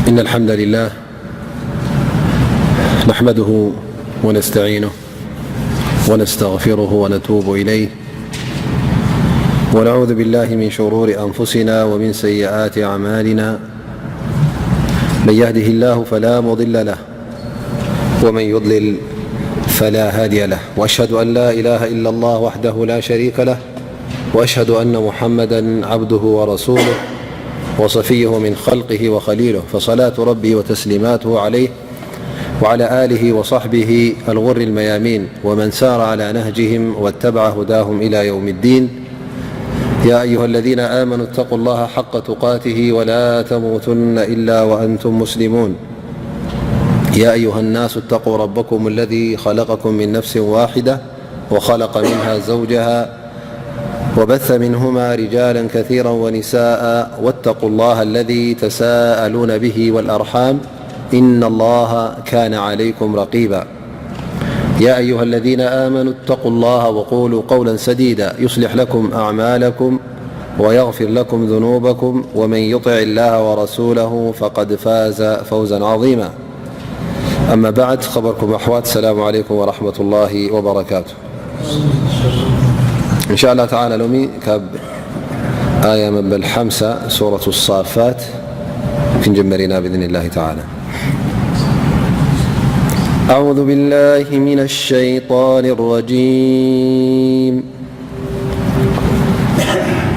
إن الحمد لله نحمده ونستعينه ونستغفره ونتوب إليه، ونعوذ بالله من شرور أنفسنا ومن سيئات أعمالنا. من يهده الله فلا مضل له، ومن يضلل فلا هادي له، وأشهد أن لا إله إلا الله وحده لا شريك له، وأشهد أن محمدا عبده ورسوله وصفيه من خلقه وخليله، فصلاة ربي وتسليماته عليه وعلى آله وصحبه الغر الميامين، ومن سار على نهجهم واتبع هداهم إلى يوم الدين. يا أيها الذين آمنوا اتقوا الله حق تقاته ولا تموتن إلا وأنتم مسلمون. يا أيها الناس اتقوا ربكم الذي خلقكم من نفس واحدة وخلق منها زوجها وبث منهما رجالا كثيرا ونساء، واتقوا الله الذي تساءلون به والأرحام، إن الله كان عليكم رقيبا. يا أيها الذين آمنوا اتقوا الله وقولوا قولا سديدا يصلح لكم أعمالكم ويغفر لكم ذنوبكم، ومن يطع الله ورسوله فقد فاز فوزا عظيما. أما بعد، خبركم أحوات، السلام عليكم ورحمة الله وبركاته. إن شاء الله تعالى لومي كاب آية مبل حمسة سورة الصافات كنجمرنا بإذن الله تعالى. أعوذ بالله من الشيطان الرجيم.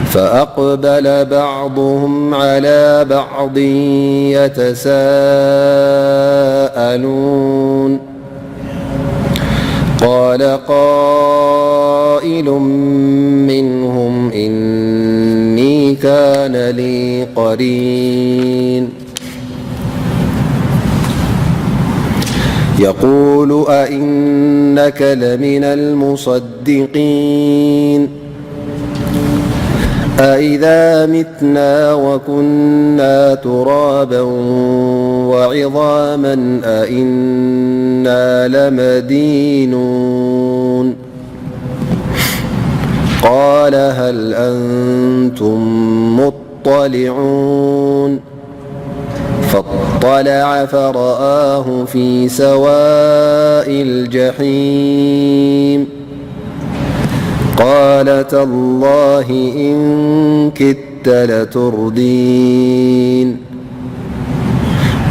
فأقبل بعضهم على بعض يتساءلون. قال قائل منهم إني كان لي قرين يقول أئنك لمن المصدقين أإذا متنا وكنا ترابا وعظاما أإنا لمدينون. قال هل أنتم مطلعون. فاطلع فرآه في سواء الجحيم. قال تالله إن كدت لتردين.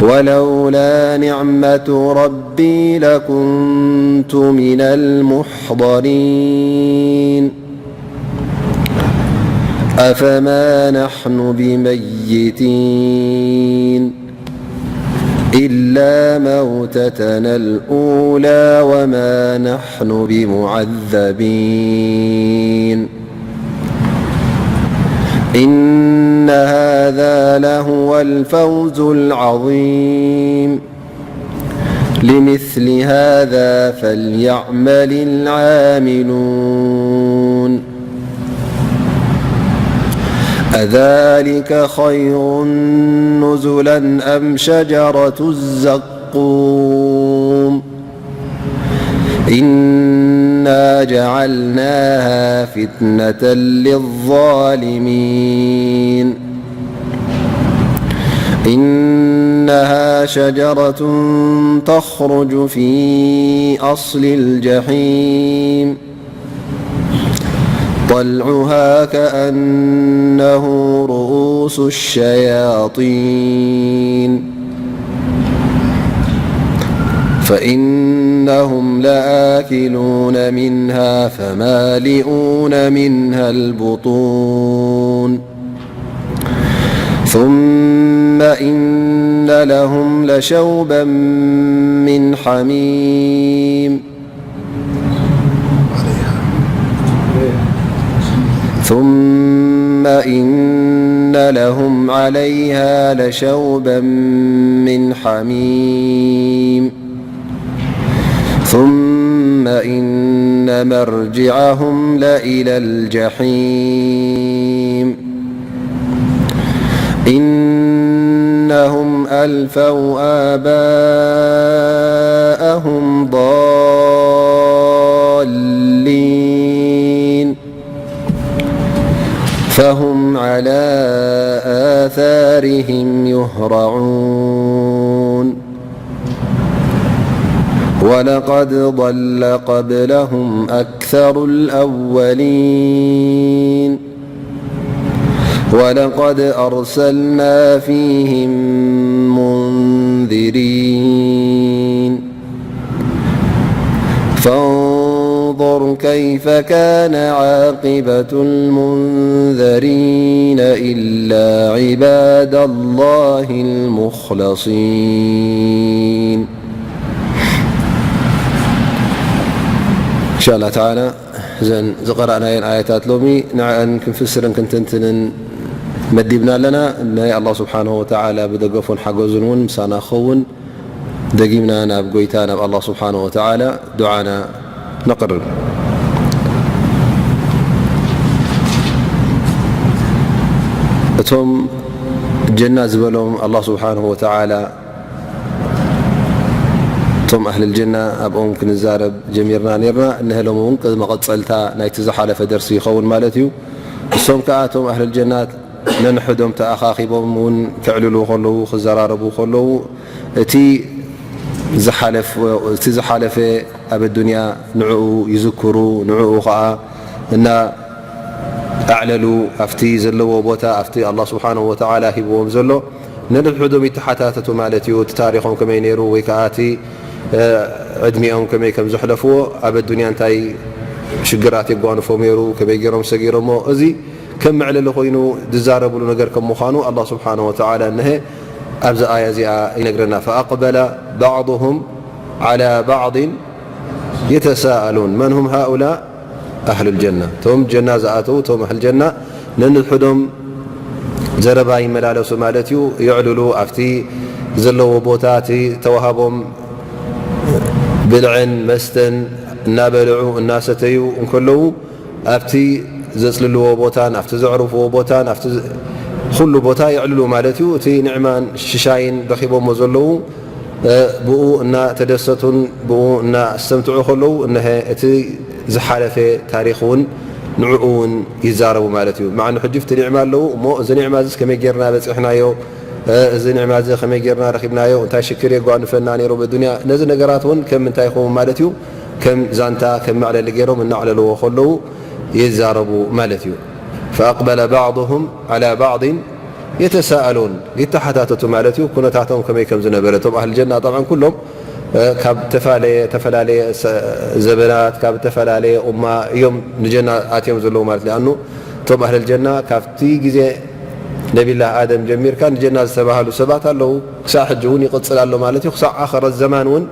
ولولا نعمة ربي لكنت من المحضرين. أفما نحن بميتين. إلا موتتنا الأولى وما نحن بمعذبين. إن هذا لهو الفوز العظيم. لمثل هذا فليعمل العاملون. أذلك خير نزلا أم شجرة الزقوم. إنا جعلناها فتنة للظالمين. إنها شجرة تخرج في أصل الجحيم. طلعها كأنه رؤوس الشياطين. فإنهم لآكلون منها فمالئون منها البطون. ثم إن لهم لشوبا من حميم. ثم إن لهم عليها لشوبا من حميم. ثم إن مرجعهم لإلى الجحيم. إنهم ألفوا آباءهم ضالين. هم على آثارهم يهرعون. ولقد ضل قبلهم أكثر الأولين. ولقد أرسلنا فيهم منذرين. فانظر كيف كان عاقبة المنذرين إلا عباد الله المخلصين. إن شاء الله تعالى እዘን ዝቐረእናየን ኣያታት ሎሚ ንዕአን ክንፍስርን ክንትንትንን መዲብና ኣለና። ናይ ኣላህ ስብሓንሁ ወተዓላ ብደገፉን ሓገዙን እውን ምሳና ክኸውን ደጊምና ናብ ጎይታ ናብ ኣላህ ስብሓንሁ ወተዓላ ዱዓና ነቕርብ። እቶም ጀና ዝበሎም ኣላህ ስብሓንሁ ወተዓላ እቶም ኣህልል ጀና ኣብኦም ክንዛረብ ጀሚርና ነርና። እንሀሎም እውን መቐጸልታ ናይቲ ዝሓለፈ ደርሲ ይኸውን ማለት እዩ። እሶም ከኣ እቶም ኣህልል ጀና ነንሕዶም ተኣኻኺቦም እውን ክዕልሉ ከለዉ፣ ክዘራረቡ ከለዉ እቲ ዝሓለፍ-፣ እቲ ዝሓለፈ ኣብ ኣዱንያ ንዕኡ ይዝክሩ፣ ንዕኡ ኸኣ እና ኣዕለሉ ኣብቲ ዘለዎ ቦታ፣ ኣብቲ ኣላህ ስብሓንሁ ወተዓላ ሂብዎም ዘሎ ነንሕዶም ይተሓታተቱ ማለት እዩ። እቲ ታሪኾም ከመይ ነይሩ ወይ ከኣ እቲ፣ እ፣ ዕድሚኦም ከመይ ከም ዘሕለፍዎ፣ ኣብ ኣዱንያ እንታይ ሽግራት የጓንፎም ነይሩ፣ ከመይ ገይሮም ሰጊሮሞ፣ እዚ ከም መዕለሊ ኮይኑ ዝዛረብሉ ነገር ከም ምዃኑ ኣላህ ስብሓንሁ ወተዓላ እነሀ ኣብዚ ኣያ እዚኣ ይነግረና። ፈኣቅበለ ባዕضሁም ዓላ ባዕضን የተሳኣሉን መን ሁም ሃኡላእ ኣህሉል ጀና። እቶም ጀና ዝኣተዉ፣ እቶም ኣህል ጀና ነንሕዶም ዘረባ ይመላለሱ ማለት እዩ። የዕልሉ ኣብቲ ዘለዎ ቦታ፣ እቲ ተዋሃቦም ብልዕን መስተን እናበልዑ እናሰተዩ እንከለዉ፣ ኣብቲ ዘጽልልዎ ቦታን ኣብቲ ዘዕርፍዎ ቦታን ኣብቲ ኩሉ ቦታ የዕልሉ ማለት እዩ። እቲ ንዕማን ሽሻይን ረኺቦሞ ዘለዉ፣ እ፣ ብኡ እናተደሰቱን ብኡ እናስተምትዑ ከለዉ፣ እነሀ እቲ ዝሓለፈ ታሪኽ እውን ንዕኡ እውን ይዛረቡ ማለት እዩ። መዓኑ ሕጂ ኣብቲ ኒዕማ ኣለዉ እሞ፣ እዚ ኒዕማ እዚስ ከመይ ጌርና በጺሕናዮ? እ፣ እዚ ኒዕማ እዚ ከመይ ጌርና ረኺብናዮ? እንታይ ሽክር የጓንፈና ነይሩ ብዱንያ? ነዚ ነገራት እውን ከም ምንታይ ይኸውን ማለት እዩ? ከም ዛንታ፣ ከም መዕለሊ ገይሮም እናዕለልዎ ከለዉ ይዛረቡ ማለት እዩ። ፈኣቅበለ ባዕضሁም ዓላ ባዕضን የተሳኣሉን፣ ይተሓታተቱ ማለት እዩ። ኩነታቶም ከመይ ከም ዝነበረ፣ እቶም ኣህል ጀና ጠብዓን ኩሎም፣ እ፣ ካብ ተፋለየ፣ ተፈላለየ ሰ-፣ ዘበናት፣ ካብ ተፈላለየ ኡማ እዮም ንጀና ኣትዮም ዘለዉ ማለት እዩ። ኣኑ እቶም ኣህል ጀና ካብቲ ግዜ ነቢላህ ኣደም ጀሚርካ ንጀና ዝተባህሉ ሰባት ኣለዉ። ክሳዕ ሕጂ እውን ይቕጽል ኣሎ ማለት እዩ። ክሳዕ ኣኸረት ዘማን እውን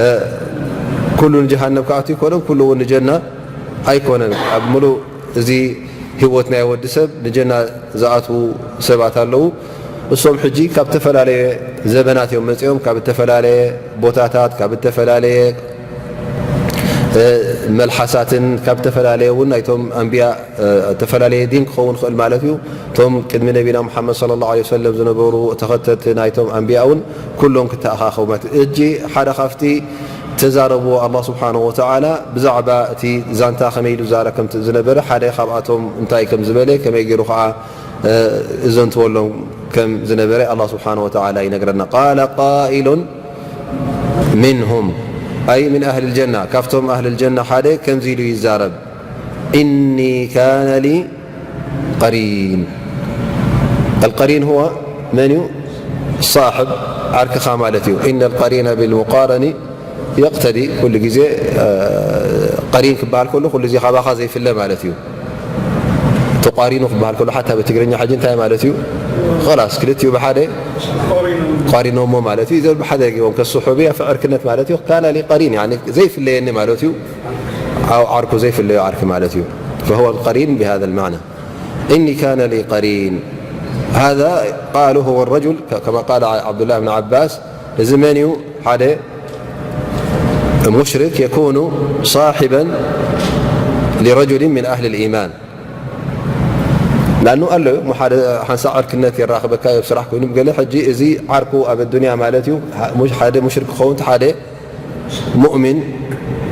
እ፣ ኩሉ ንጀሃነም ክኣቱ ኣይኮነን፣ ኩሉ እውን ንጀና ኣይኮነን። ኣብ ምሉእ እዚ ህይወት ናይ ወዲ ሰብ ንጀና ዝኣትዉ ሰባት ኣለዉ። እሶም ሕጂ ካብ ዝተፈላለየ ዘበናት እዮም መጺኦም፣ ካብ ዝተፈላለየ ቦታታት፣ ካብ ዝተፈላለየ፣ እ፣ መልሓሳትን ካብ ዝተፈላለየ እውን ናይቶም ኣንብያ እ፣ እተፈላለየ ዲን ክኸውን ይኽእል ማለት እዩ። እቶም ቅድሚ ነቢና ሙሓመድ ሰለላሁ ዐለይሂ ወሰለም ዝነበሩ ተኸተልቲ ናይቶም ኣንብያ እውን ኩሎም ክተኣኻኸቡ ማለት እዩ። እጂ ሓደ ካብቲ ተዛረብዎ ኣላህ ስብሓነሁ ወተዓላ ብዛዕባ እቲ ዛንታ ከመይ ኢሉ ዛረብ ከም ዝነበረ ሓደ ካብኣቶም እንታይ ከም ዝበለ ከመይ ገይሩ ከዓ፣ እ፣ እዘንትወሎም ከም ዝነበረ ኣላህ ስብሓነሁ ወተዓላ ይነግረና። ቃለ ቃኢሉን ሚንሁም ኣይ ሚን ኣህሊል ጀና፣ ካብቶም ኣህሊል ጀና ሓደ ከምዚ ኢሉ ይዛረብ። إني كان لي قرين. القرين هو من ዩ؟ صاحب ዓርክኻ ማለት እዩ። إن القرين بالمقارن يقتدي ኩሉ ግዜ፣ እ፣ ቀሪን ክበሃል ከሎ ኩሉ ግዜ ካባኻ ዘይፍለ ማለት እዩ። ተቋሪኑ ክበሃል ከሎ ሓታ ብትግርኛ ሕጂ እንታይ ማለት እዩ? خلاص ክልቲኡ ብሓደ ቋሪኖሞ ማለት እዩ። ኢዘን ብሓደ ገይሮም ከስሕቡ እያ ዕርክነት ማለት እዩ። كان لي قرين يعني ዘይፍለየኒ ማለት እዩ። ዓው-፣ ዓርኩ ዘይፍለዮ ዓርኪ ማለት እዩ። فهو القرين بهذا المعنى. إني كان لي قرين. هذا قال هو الرجل ك-، كما قال عبد الله بن عباس، እዚ መን እዩ? ሓደ ሙሽሪክ يكون صاحبا لرجل من أهل الإيمان. لأنه ኣሎ እሞ ሓደ ሓንሳእ ዕርክነት የራኽበካ ኣብ ስራሕ ኮይኑ ገለ። ሕጂ እዚ ዓርኩ ኣብ ኣዱንያ ማለት እዩ። ሙሽ-፣ ሓደ ሙሽሪክ ክኸውን፣ ሓደ ሙእሚን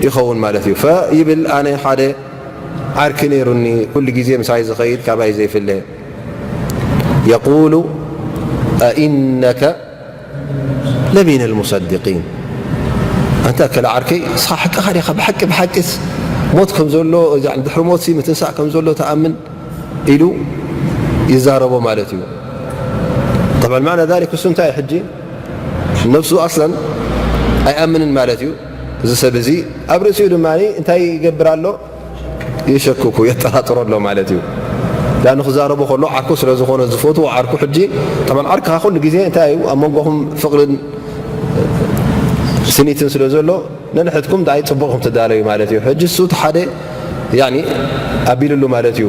ይኸውን ማለት እዩ። ፈይብል ኣነ ሓደ ዓርኪ ነይሩኒ፣ ኩሉ ግዜ ምሳይ ዝኸይድ፣ ካባይ ዘይፍለ። የቁሉ ኣኢነከ ለሚነል ሙሰድቂን። ኣንታ ከለ ዓርከይ፣ ንስኻ ሓቅኻ ዲኻ? ብሓቂ፣ ብሓቂስ ሞት ከም ዘሎ፣ እዚ ድሕሪ ሞትሲ ምትንሳእ ከም ዘሎ ትኣምን? ኢሉ ይዛረቦ ማለት እዩ። ጠብዓን ማዕና ዛሊክ እሱ እንታይ እዩ? ሕጂ ነብሱ ኣስለን ኣይኣምንን ማለት እዩ። እዚ ሰብ እዚ ኣብ ርእሲኡ ድማ እንታይ ይገብር ኣሎ? የሸክኩ፣ የጠራጥሮ ኣሎ ማለት እዩ። ዳን ክዛረቦ ከሎ ዓርኩ ስለ ዝኾነ ዝፈትዎ ዓርኩ፣ ሕጂ ጠብዓን ዓርክኻ ኩሉ ግዜ እንታይ እዩ ኣብ መንጎኹም ፍቕርን ስኒትን ስለ ዘሎ ነንሕድኩም ደኣይ ጽቡቕ ከም ትዳለዩ ማለት እዩ። ሕጂ እሱ እቲ ሓደ ያኒ ኣቢልሉ ማለት እዩ።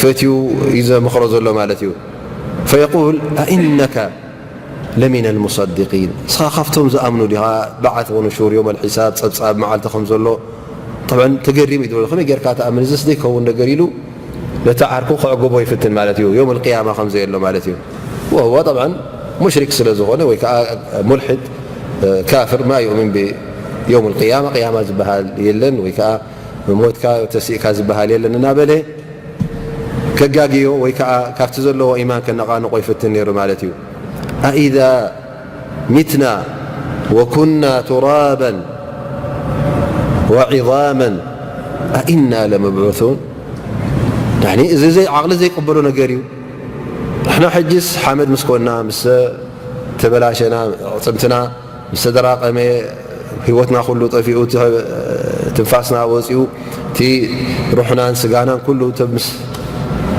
ፈትዩ እዩ ዘምኽሮ ዘሎ ማለት እዩ። ፈየቁል ኣኢነከ ለሚነል ሙሰድቂን፣ ንስኻ ካብቶም ዝኣምኑ ዲኻ? በዓት ወኑሹር፣ ዮም ኣልሒሳብ፣ ጸብጻብ መዓልቲ ከም ዘሎ። ጠብዓን ተገሪሙ እዩ ዝበሎ፣ ከመይ ጌርካ ትኣምን? እዚስ ዘይከውን ነገር ኢሉ ነቲ ዓርኩ ክዕግቦ ይፍትን ማለት እዩ። ዮም ኣልቅያማ ከም ዘየሎ ማለት እዩ። ወህወ ጠብዓን ሙሽሪክ ስለ ዝኾነ ወይ ከዓ ሙልሕድ፣ ካፍር፣ ማ ዩእምን ብዮም ኣልቅያማ፣ ቅያማ ዝበሃል የለን ወይ ከዓ ሞትካ ተሲእካ ዝበሃል የለን እናበለ ከጋግዮ ወይ ከዓ ካብቲ ዘለዎ ኢማን ከነቓንቆ ይፍትን ነይሩ ማለት እዩ። ኣኢዛ ሚትና ወኩና ቱራባን ወዒዛመን ኣኢና ለመብዑሱን። ያኒ እዚ ዘይ ዓቕሊ ዘይቅበሎ ነገር እዩ። ንሕና ሕጅስ ሓመድ ምስ ኮና፣ ምስ ተበላሸና፣ ኣዕጽምትና ምስ ተደራቐመ፣ ህይወትና ኩሉ ጠፊኡ፣ እቲ ትንፋስና ወጺኡ፣ እቲ ሩሕናን ስጋናን ኩሉ ተ-፣ ምስ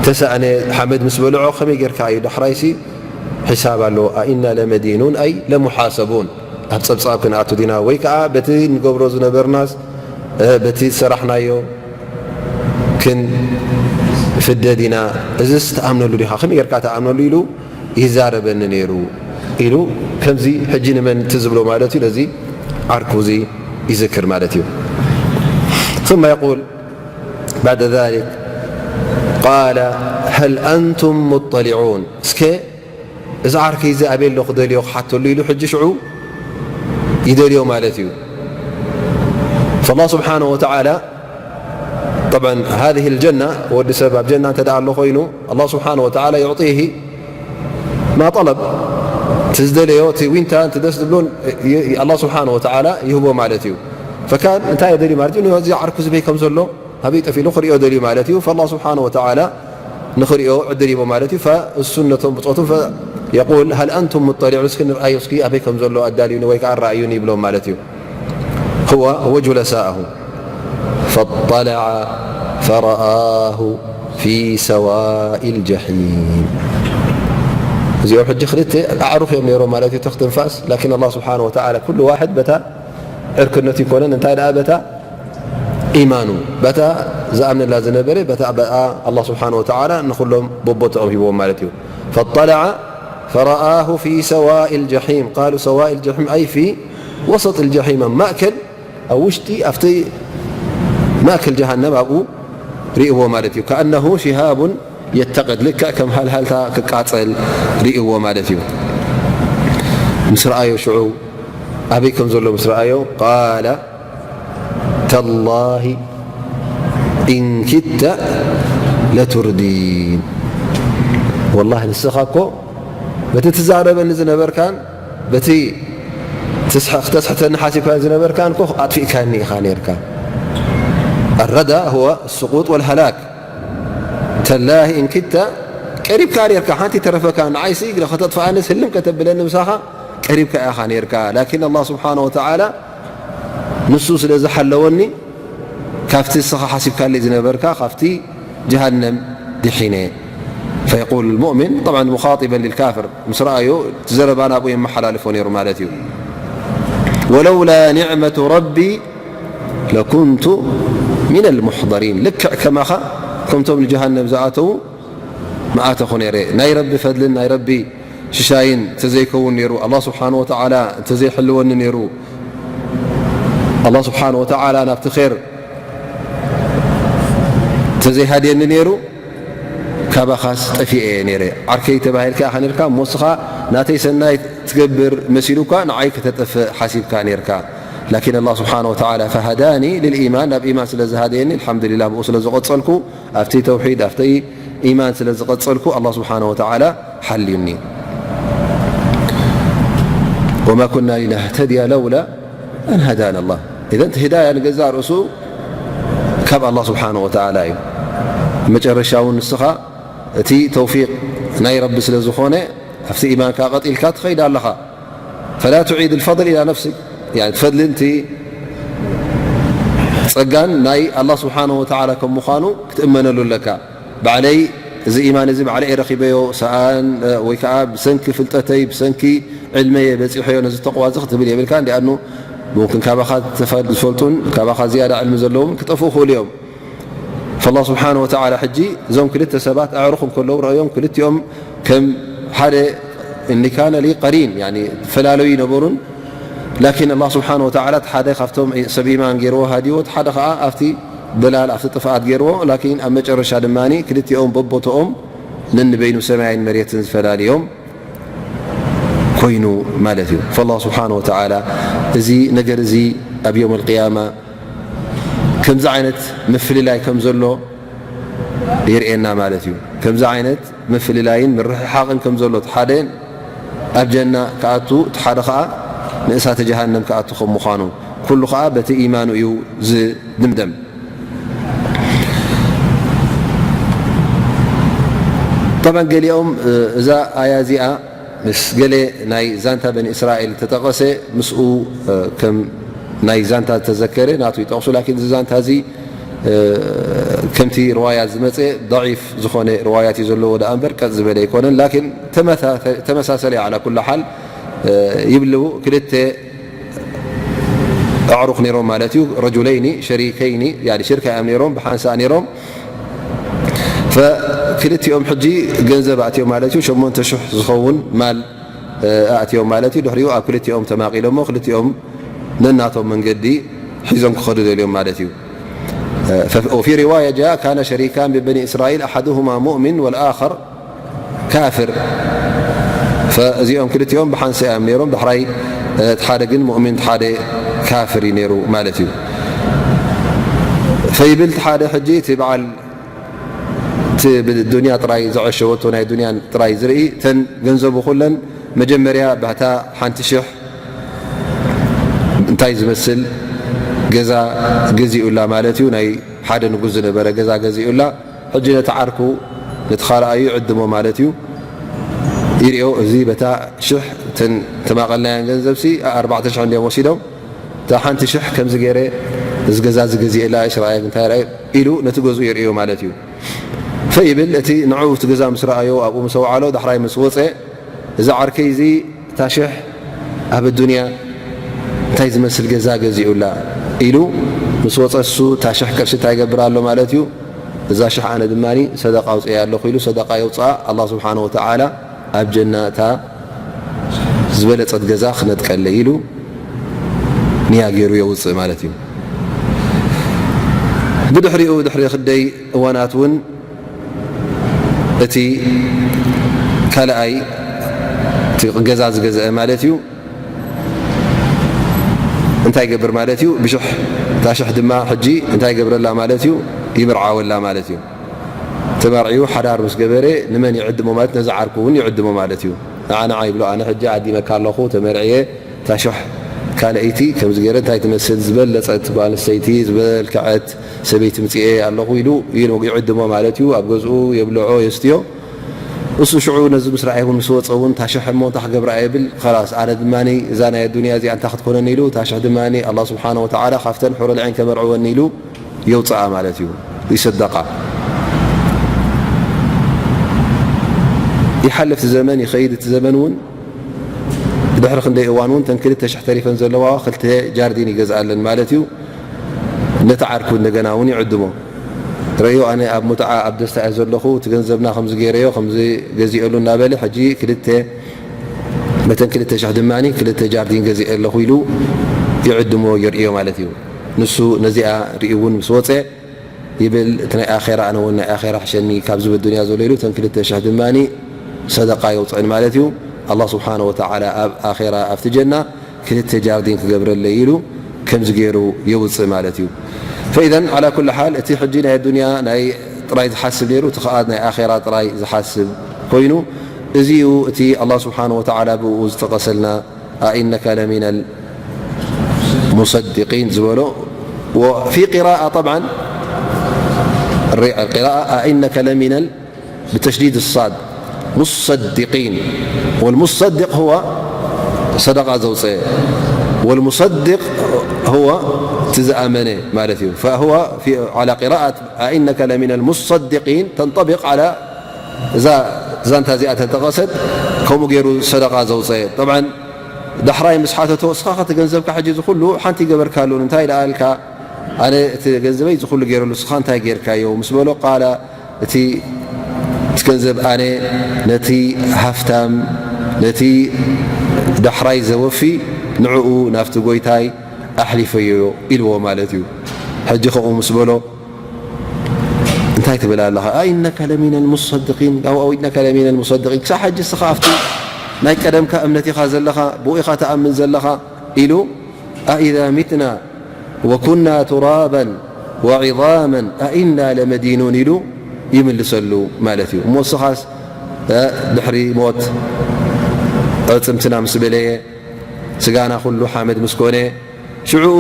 ተሳእነ፣ ሓመድ ምስ በልዖ ከመይ ጌርካ እዩ ዳሕራይሲ ሒሳብ ኣሎ። ኣኢና ለመዲኑን ኣይ ለሙሓሰቡን፣ ኣብ ጸብጻብ ክንኣቱ ዲና? ወይ ከኣ በቲ ንገብሮ ዝነበርናስ፣ እ፣ በቲ ዝሰራሕናዮ ክንፍደ ዲና? እዝስ ትኣምነሉ ዲኻ? ከመይ ጌርካ ትኣምነሉ? ኢሉ ይዛረበኒ ነይሩ ኢሉ ከምዚ ሕጂ ንመን ትዝብሎ ማለት እዩ? ነዚ ዓርኩ እዚ ይዝክር ማለት እዩ። ثم يقول بعد ذلك قال هل أنتم مطلعون؟ እስከ እዚ ዓርከይ እዚ ኣበይ ኣሎ ክደልዮ ክሓተሉ ኢሉ ሕጂ ሽዑ ይደልዮ ማለት እዩ። فالله سبحانه وتعالى طبعا هذه الجنة ወዲ ሰብ ኣብ ጀና እንተ ደኣ ኣሎ ኮይኑ الله سبحانه وتعالى يعطيه ما طلب፣ እቲ ዝደለዮ እቲ ዊንታ እንተ ደስ ዝብሎ ይ-፣ ይ-፣ الله سبحانه وتعالى ይህቦ ማለት እዩ። فكان እንታይ ደልዩ ማለት እዩ? ነዚ ዓርኩ ዝበይ ከም ዘሎ ኣበይ ጠፊሉ ክሪኦ ደልዩ ማለት እዩ። فالله سبحانه وتعالى ንኽሪኦ ዕድል ይቦ ማለት እዩ። فእሱን ነቶም ብጾቱ ف-، يقول هل أنتم مطلعون؟ እስኪ ንርኣዩ፣ እስኪ ኣበይ ከም ዘሎ ኣዳልዩኒ ወይ ከኣ ኣረኣዩኒ ይብሎም ማለት እዩ። هو وجلساءه فاطلع فرآه في سواء الجحيم። እዚኦም ሕጂ ክልተ ኣዕሩኽ እዮም ነይሮም ማለት እዩ፣ ተኽቲ ንፋስ። ላኪን ኣላህ ስብሓነ ወተዓላ ኩሉ ዋሕድ በታ ዕርክነቱ ይኮነን፣ እንታይ ደኣ በታ ኢማኑ፣ በታ ዝኣምነላ ዝነበረ፣ በታ በኣ ኣላህ ስብሓነ ወተዓላ ንኹሎም በቦትኦም ሂብዎም ማለት እዩ። فاطلع فرآه في سواء الجحيم. قالوا سواء الجحيم أي في وسط الجحيم، ኣብ ማእከል፣ ኣብ ውሽጢ፣ ኣብቲ ማእከል ጀሃነም ኣብኡ ርእይዎ ማለት እዩ። كأنه شهاب يتقد، ልክዕ ከም ሃልሃልታ ክቃጸል ርእይዎ ማለት እዩ። ምስ ረኣዮ ሽዑ ኣበይ ከም ዘሎ ምስ ረኣዮ قال تالله إن كدت لتردين. ወላሂ ንስኻ እኮ በቲ ትዛረበኒ ዝነበርካን በቲ ትስሐ-፣ ክተስሕተኒ ሓሲብካ ዝነበርካን እኮ ኣጥፊእካኒ ኢኻ ነይርካ። الردى هو السقوط والهلاك. تالله إن كدت، ቀሪብካ ነይርካ፣ ሓንቲ ተረፈካ፣ ንዓይሲ ከተጥፍኣኒ ህልም ከተብለኒ ምሳኻ ቀሪብካ ኢኻ ነይርካ። ላኪን ኣላህ ስብሓነ ወተዓላ ንሱ ስለ ዝሓለወኒ፣ ካብቲ ንስኻ ሓሲብካለይ ዝነበርካ፣ ካብቲ ጀሃነም ድሒነ። فيقول المؤمن، طبعا مخاطبا للكافر، ምስ ረኣዮ እቲ ዘረባ ናብኡ የመሓላልፎ ነይሩ ማለት እዩ። ولولا نعمة ربي لكنت من المحضرين، ልክዕ ከማኻ ከምቶም ንጀሃነም ዝኣተዉ ምኣተኹ ነይረ። ናይ ረቢ ፈድልን ናይ ረቢ ሽሻይን እንተዘይከውን ነይሩ፣ ኣላህ ስብሓነ ወተዓላ እንተዘይሕልወኒ ነይሩ፣ ኣላህ ስብሓነ ወተዓላ ናብቲ ኼር እንተዘይሃድየኒ ነይሩ፣ ካባኻስ ጠፊኤ እየ ነይረ። ዓርከይ ተባሂልካ ኢኻ ነይርካ፣ እሞ ንስኻ ናተይ ሰናይ ትገብር መሲሉካ ንዓይ ከተጠፍእ ሓሲብካ ነይርካ። ላኪን ኣላህ ስብሓነ ወተዓላ ፈሃዳኒ ልልኢማን፣ ናብ ኢማን ስለ ዝሃደየኒ፣ ኣልሓምዱሊላህ፣ ብኡ ስለ ዝቐጸልኩ፣ ኣብቲ ተውሒድ፣ ኣብቲ ኢማን ስለ ዝቐጸልኩ፣ ኣላህ ስብሓነ ወተዓላ ሓልዩኒ። ወማ ኩና ሊነህተድያ ለውላ ኣን ሃዳና ኣላህ። ኢዘን እቲ ህዳያ ንገዛእ ርእሱ ካብ ኣላህ ስብሓነ ወተዓላ እዩ። መጨረሻ እውን ንስኻ እቲ ተውፊቅ ናይ ረቢ ስለ ዝኾነ፣ ኣብቲ ኢማንካ ቀጢልካ ትኸይድ ኣለኻ። ፈላ ትዒድ ልፈضል ኢላ ነፍሲክ። ፈድልን እቲ ጸጋን ናይ ኣላህ ስብሓነ ወተዓላ ከም ምዃኑ ክትእመነሉ ኣለካ። ባዕለይ እዚ ኢማን እዚ ባዕለይ ረኺበዮ፣ ሰኣን ወይ ከዓ ብሰንኪ ፍልጠተይ፣ ብሰንኪ ዕልመየ በጺሖዮ ነዚ ተቕዋ እዚ ክትብል የብልካ። እንዲኣኑ ሙምክን ካባኻ ዝፈልጡን ካባኻ ዝያዳ ዕልሚ ዘለዎም ክጠፍኡ ክእሉ እዮም። ፈላህ ስብሓነ ወተዓላ ሕጂ እዞም ክልተ ሰባት ኣዕሩኽ እንከለዉ ረእዮም፣ ክልቲኦም ከም ሓደ እኒ ካነ ሊ ቀሪን፣ ያኒ፣ ፈላለዩ ይነበሩን። ላኪን ኣላህ ስብሓነ ወተዓላ እቲ ሓደ ካብቶም ሰብ ኢማን ገይርዎ ሃዲዎ፣ እቲ ሓደ ከዓ ኣብቲ ደላል፣ ኣብቲ ጥፍኣት ገይርዎ። ላኪን ኣብ መጨረሻ ድማ ክልቲኦም በቦቶኦም ነንበይኑ ሰማይን መሬትን ዝፈላለዮም ኮይኑ ማለት እዩ። ፈላህ ስብሓነ ወተዓላ እዚ ነገር እዚ ኣብ የውም ኣልቅያማ ከምዚ ዓይነት ምፍልላይ ከም ዘሎ የርእየና ማለት እዩ። ከምዚ ዓይነት ምፍልላይን ምርሕሓቕን ከም ዘሎ፣ እቲ ሓደ ኣብ ጀና ክኣቱ፣ እቲ ሓደ ኸዓ ንእሳተ ጀሃነም ክኣቱ ከም ምዃኑ፣ ኩሉ ኸዓ በቲ ኢማኑ እዩ ዝድምደም። ጠብዓን ገሊኦም፣ እ፣ እዛ ኣያ እዚኣ ምስ ገለ ናይ ዛንታ በኒ እስራኤል ተጠቐሰ፣ ምስኡ፣ እ፣ ከም ናይ ዛንታ ዝተዘከረ ናቱ ይጠቕሱ። ላኪን እዚ ዛንታ እዚ፣ እ፣ ከምቲ ርዋያት ዝመፀ ضዒፍ ዝኾነ ርዋያት እዩ ዘለዎ ደኣ እምበር ቀጥ ዝበለ ኣይኮነን። ላኪን ተመሳ-፣ ተመሳሰለ እዩ። ዓላ ኩሉ ሓል፣ እ፣ ይብሉ ክልተ ኣዕሩኽ ነይሮም ማለት እዩ። ረጁለይኒ ሸሪከይኒ፣ ያኒ ሽርካ እዮም ነይሮም፣ ብሓንሳእ ነይሮም። ፈክልቲኦም ሕጂ ገንዘብ ኣእትዮም ማለት እዩ። ሸሞንተ ሽሕ ዝኸውን ማል፣ እ፣ ኣእትዮም ማለት እዩ። ድሕሪኡ ኣብ ክልቲኦም ተማቒሎሞ፣ ክልቲኦም ነናቶም መንገዲ ሒዞም ክኸዱ ደልዮም ማለት እዩ። እ፣ ፈ-፣ ወፊ ሪዋያ ጃ ካነ ሸሪካን ብበኒ እስራኤል ኣሓዱሁማ ሙእሚን ወልኣኸር ካፍር። ፈእዚኦም ክልቲኦም ብሓንሳእ እዮም ነይሮም። ዳሕራይ፣ እ፣ እቲ ሓደ ግን ሙእሚን፣ እቲ ሓደ ካፍር እዩ ነይሩ ማለት እዩ። ፈይብል እቲ ሓደ ሕጂ እቲ በዓል እቲ ብዱንያ ጥራይ ዘዐሸወቶ ናይ ዱንያ ጥራይ ዝርኢ፣ እተን ገንዘቡ ኩለን መጀመርያ ባታ ሓንቲ ሽሕ እንታይ ዝመስል ገዛ ገዚኡላ ማለት እዩ። ናይ ሓደ ንጉስ ዝነበረ ገዛ ገዚኡላ። ሕጂ ነቲ ዓርኩ፣ ነቲ ካልኣዩ ይዕድሞ ማለት እዩ። ይርእዮ፣ እዚ በታ ሽሕ፣ እተን ተማቐልናየን ገንዘብሲ ኣርባዕተ ሽሕ እንዲዮም ወሲዶም። እታ ሓንቲ ሽሕ ከምዚ ገይረ እዚ ገዛ እዚ ገዚኤላ፣ እሺ፣ ረኣየ፣ እንታይ ረኣየ ኢሉ ነቲ ገዝኡ የርእዮ ማለት እዩ። ፈይብል፣ እቲ ንዑ እቲ ገዛ ምስ ረኣዮ፣ ኣብኡ ምስ ኣውዓሎ፣ ዳሕራይ ምስ ወፀ፣ እዚ ዓርከይ እዚ እታ ሽሕ ኣብ ኣዱንያ እንታይ ዝመስል ገዛ ገዚኡላ ኢሉ ምስ ወፀ፣ እሱ እታ ሽሕ ቅርሺ እንታይ ይገብር ኣሎ ማለት እዩ? እዛ ሽሕ ኣነ ድማ ሰደቃ ኣውፅኤያ ኣለኹ ኢሉ ሰደቃ የውፅኣ። ኣላህ ስብሓነ ወተዓላ ኣብ ጀና እታ ዝበለፀት ገዛ ክነጥቀለይ ኢሉ ንያ ገይሩ የውፅእ ማለት እዩ። ብድሕሪኡ፣ ድሕሪ ክደይ እዋናት እውን እቲ ካልኣይ፣ እቲ ገዛ ዝገዝአ ማለት እዩ፣ እንታይ ይገብር ማለት እዩ? ብሽሕ፣ እታ ሽሕ ድማ ሕጂ እንታይ ይገብረላ ማለት እዩ? ይምርዓወላ ማለት እዩ። ተመርዕዩ ሓዳር ምስ ገበረ ንመን ይዕድሞ ማለት? ነዚ ዓርኩ እውን ይዕድሞ ማለት እዩ። ንዓ፣ ንዓ ይብሎ፣ ኣነ ሕጂ ዓዲመካ ኣለኹ፣ ተመርዕየ፣ እታ ሽሕ ካልኣይቲ ከምዚ ገይረ እንታይ ትመስል ዝበለጸት ጓል ኣንስተይቲ፣ ዝበልከዐት ሰበይቲ ምጽኤ ኣለኹ ኢሉ ይዕድሞ ማለት እዩ። ኣብ ገዝኡ የብልዖ፣ የስትዮ። እሱ ሽዑ ነዚ ምስ ረኣየ እውን ምስ ወጸ እውን፣ እታ ሽሕ እሞ እንታይ ክገብራ እየ ይብል። ኸላስ፣ ኣነ ድማ እዛ ናይ ኣዱንያ እዚኣ እንታይ ክትኮነኒ ኢሉ፣ እታ ሽሕ ድማ ኣላህ ስብሓነ ወተዓላ ካብተን ሑረል ዒን ከመርዕወኒ ኢሉ የውፅኣ ማለት እዩ። ይሰደቃ። ይሓልፍ እቲ ዘመን፣ ይኸይድ እቲ ዘመን እውን። ድሕሪ ክንደይ እዋን እውን ተን ክልተ ሽሕ ተሪፈን ዘለዋ ክልተ ጃርዲን ይገዝኣለን ማለት እዩ። ነቲ ዓርኩ እንደገና እውን ይዕድሞ። ረዮ፣ ኣነ ኣብ ሙትዓ፣ ኣብ ደስታ እየ ዘለኹ፣ እቲ ገንዘብና ከምዚ ገይረዮ፣ ከምዚ ገዚኤሉ እናበለ፣ ሕጂ ክልተ፣ በተን ክልተ ሽሕ ድማ ክልተ ጃርዲን ገዚኤ ኣለኹ ኢሉ ይዕድሞ፣ የርእዮ ማለት እዩ። ንሱ ነዚኣ ርእዩ እውን ምስ ወፀ ይብል፣ እቲ ናይ ኣኼራ፣ ኣነ እውን ናይ ኣኼራ ሕሸኒ ካብዚ በዱንያ ዘሎ ኢሉ፣ እተን ክልተ ሽሕ ድማ ሰደቃ የውፅእን ማለት እዩ። ኣላህ ስብሓነ ወተዓላ ኣብ ኣኼራ፣ ኣብቲ ጀና ክልተ ጃርዲን ክገብረለይ ኢሉ ከምዚ ገይሩ የውፅእ ማለት እዩ። ፈኢዘን ዓላ ኩል ሓል እቲ ሕጂ ናይ ኣዱንያ ናይ ጥራይ ዝሓስብ ነይሩ፣ እቲ ከኣ ናይ ኣኼራ ጥራይ ዝሓስብ ኮይኑ፣ እዚ እዩ እቲ ኣላህ ስብሓነሁ ወተዓላ ብኡ ዝጠቐሰልና ኣኢነከ ለሚነል ሙሰዲቂን ዝበሎ። ወፊ ቂራኣ ጠብዓን ቂራኣ ኣኢነከ ለሚነል ብተሽዲድ ሳድ ሙሰዲቂን። ወልሙሰድቅ ህወ ሰደቃ ዘውፅአ፣ ወልሙሰድቅ ህወ እቲ ዝኣመነ ማለት እዩ። ፈህወ ፊ- ዓላ ቂራኣት ኣኢነከ ለሚነል ሙሰዲቂን ተንጠቢቅ ዓላ እዛ ዛንታ እዚኣ ተጠቐሰት ከምኡ ገይሩ ሰደቃ ዘውፅአ። ጠብዓን ዳሕራይ ምስ ሓተቶ እስኻ ኸቲ ገንዘብካ ሕጂ እዚ ኩሉ ሓንቲ ይገበርካሉን እንታይ ደኣ ኢልካ ኣነ እቲ ገንዘበይ እዚ ኩሉ ገይረሉ እስኻ እንታይ ገይርካዮ ምስ በሎ ቃላ እቲ እቲ ገንዘብ ኣነ ነቲ ሃፍታም ነቲ ዳሕራይ ዘወፊ ንዕኡ ናብቲ ጎይታይ ኣሕሊፈዮ ኢልዎ ማለት እዩ። ሕጂ ከምኡ ምስ በሎ እንታይ ትብል ኣለኻ? ኣኢነከ ለሚነል ሙሰድቂን ኣው ኢነከ ለሚነል ሙሰድቂን ክሳብ ሕጂ እስኻ ኣብቲ ናይ ቀደምካ እምነት ኢኻ ዘለኻ ብኡ ኢኻ ትኣምን ዘለኻ ኢሉ ኣኢዛ ሚትና ወኩና ቱራባን ወዒዛመን ኣኢና ለመዲኑን ኢሉ ይምልሰሉ ማለት እዩ። እሞ እስኻስ ድሕሪ ሞት ዕፅምትና ምስ በለየ ስጋና ኩሉ ሓመድ ምስ ኮነ ሽዑኡ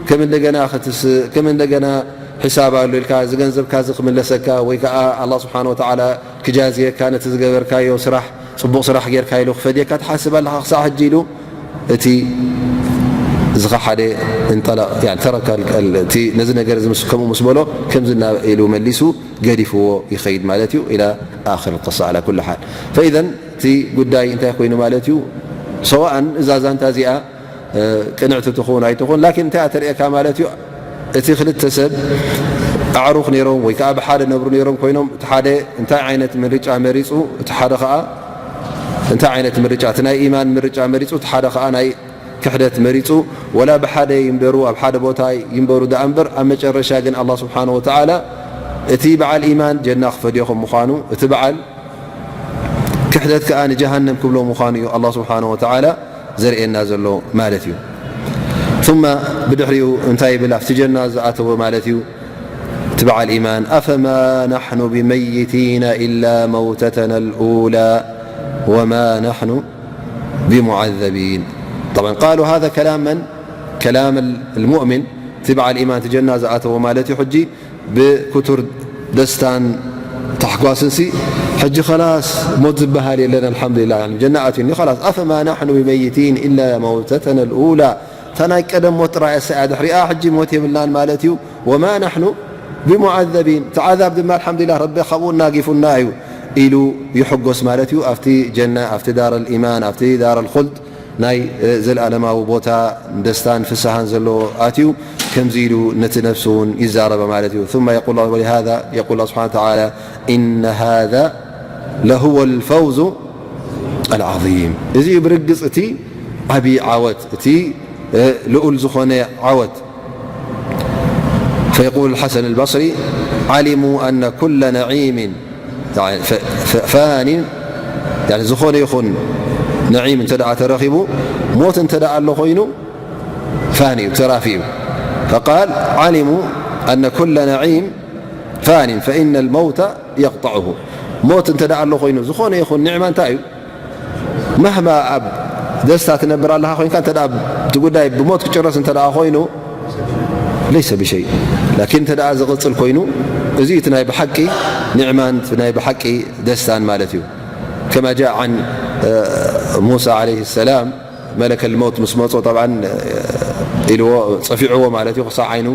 ከም እንደገና ክትስእ ከም እንደገና ሕሳብ ኣሎ ኢልካ እዚ ገንዘብካ እዚ ክምለሰካ ወይ ከዓ ኣላ ስብሓን ወተዓላ ክጃዝየካ ነቲ ዝገበርካዮ ስራሕ ፅቡቕ ስራሕ ጌርካ ኢሉ ክፈድየካ ትሓስብ ኣለኻ ክሳዕ ሕጂ ኢሉ እቲ ዝኻ ሓደ እንጠለቕ ተረከ እቲ ነዚ ነገር ከምኡ ምስ በሎ ከምዚ ኢሉ መሊሱ ገዲፍዎ ይኸይድ ማለት እዩ። ኢላ ኣኽር ቅሳ ኣላ ኩሉ ሓል ፈኢዘን እቲ ጉዳይ እንታይ ኮይኑ ማለት እዩ። ሰዋእን እዛ ዛንታ እዚኣ ቅንዕቲ ትኹን ኣይትኹን ላኪን እንታይ ተርእየካ ማለት እዩ። እቲ ክልተ ሰብ ኣዕሩኽ ነይሮም ወይ ከዓ ብሓደ ነብሩ ነይሮም ኮይኖም እቲ ሓደ እንታይ ዓይነት ምርጫ መሪፁ እቲ ሓደ ከዓ እንታይ ዓይነት ምርጫ እቲ ናይ ኢማን ምርጫ መሪፁ እቲ ሓደ ከዓ ናይ ክሕደት መሪፁ ወላ ብሓደ ይንበሩ ኣብ ሓደ ቦታ ይንበሩ ደኣ እምበር ኣብ መጨረሻ ግን ኣላ ስብሓን ወተዓላ እቲ በዓል ኢማን ጀና ክፈድዮ ከም ምዃኑ እቲ በዓል ክሕደት ከኣ ንጀሃነም ክብሎ ምዃኑ እዩ ኣላህ ስብሓነሁ ወተዓላ ዘርእየና ዘሎ ማለት እዩ። ثم ብድሕሪኡ እንታይ ይብል ኣብቲ ጀና ዝኣተወ ማለት እዩ እቲ በዓል ኢማን أفما نحن بميتين إلا موتتنا الأولى وما نحن بمعذبين. طبعا قالوا هذا كلام من؟ كلام المؤمن እቲ በዓል ኢማን እቲ ጀና ዝኣተወ ማለት እዩ ሕጂ ብክቱር ደስታን ታሕጓስን ሲ ሕጂ ኸላስ ሞት ዝበሃል የለን ኣልሓምዱሊላ ጀና ኣትዩኒ ኸላስ أفما نحن بميتين إلا موتتنا الأولى እታ ናይ ቀደም ሞት ጥራይ እሳ እያ ድሕሪኣ ሕጂ ሞት የብልናን ማለት እዩ وما نحن بمعذبين እቲ ዓዛብ ድማ ኣልሓምዱሊላ ረቢ ካብኡ እናጊፉና እዩ ኢሉ ይሕጎስ ማለት እዩ ኣብቲ ጀና ኣብቲ ዳር الإيمان ኣብቲ ዳር الخلد ናይ ዘልኣለማዊ ቦታ ደስታን ፍስሃን ዘለዎ ኣትዩ ከምዚ ኢሉ ነቲ ነፍሱ እውን ይዛረበ ማለት እዩ ثم يقول الله ولهذا يقول الله سبحانه وتعالى إن هذا لهو الفوز العظيم እዚ እዩ ብርግፅ እቲ ዓብዪ ዓወት እቲ ልኡል ዝኾነ ዓወት فيقول الحسن البصري علموا أن كل نعيم فان ዝኾነ ይኹን ነዒም እንተ ተረኺቡ ሞት እንተ ኣሎ ኮይኑ ፋን እዩ ተራፊ እዩ فقال علموا أن كل نعيم فان فإن الموت يقطعه ሞት እንተ ኣሎ ኮይኑ ዝኾነ ይኹን ኒዕማ እንታይ እዩ መህማ ኣብ ደስታ ትነብር ኣለኻ ኮይንካ እንተ እቲ ጉዳይ ብሞት ክጭረስ እንተ ኮይኑ ለይሰ ብሸይ ላኪን እንተ ዝቕፅል ኮይኑ እዚ እቲ ናይ ብሓቂ ኒዕማን ናይ ብሓቂ ደስታን ማለት እዩ ከማ ጃ ዓን ሙሳ ዓለይህ ሰላም መለከል መውት ምስ መፆ ጠብዓን ኢልዎ ፀፊዕዎ ማለት እዩ ክሳዕ ዓይኑ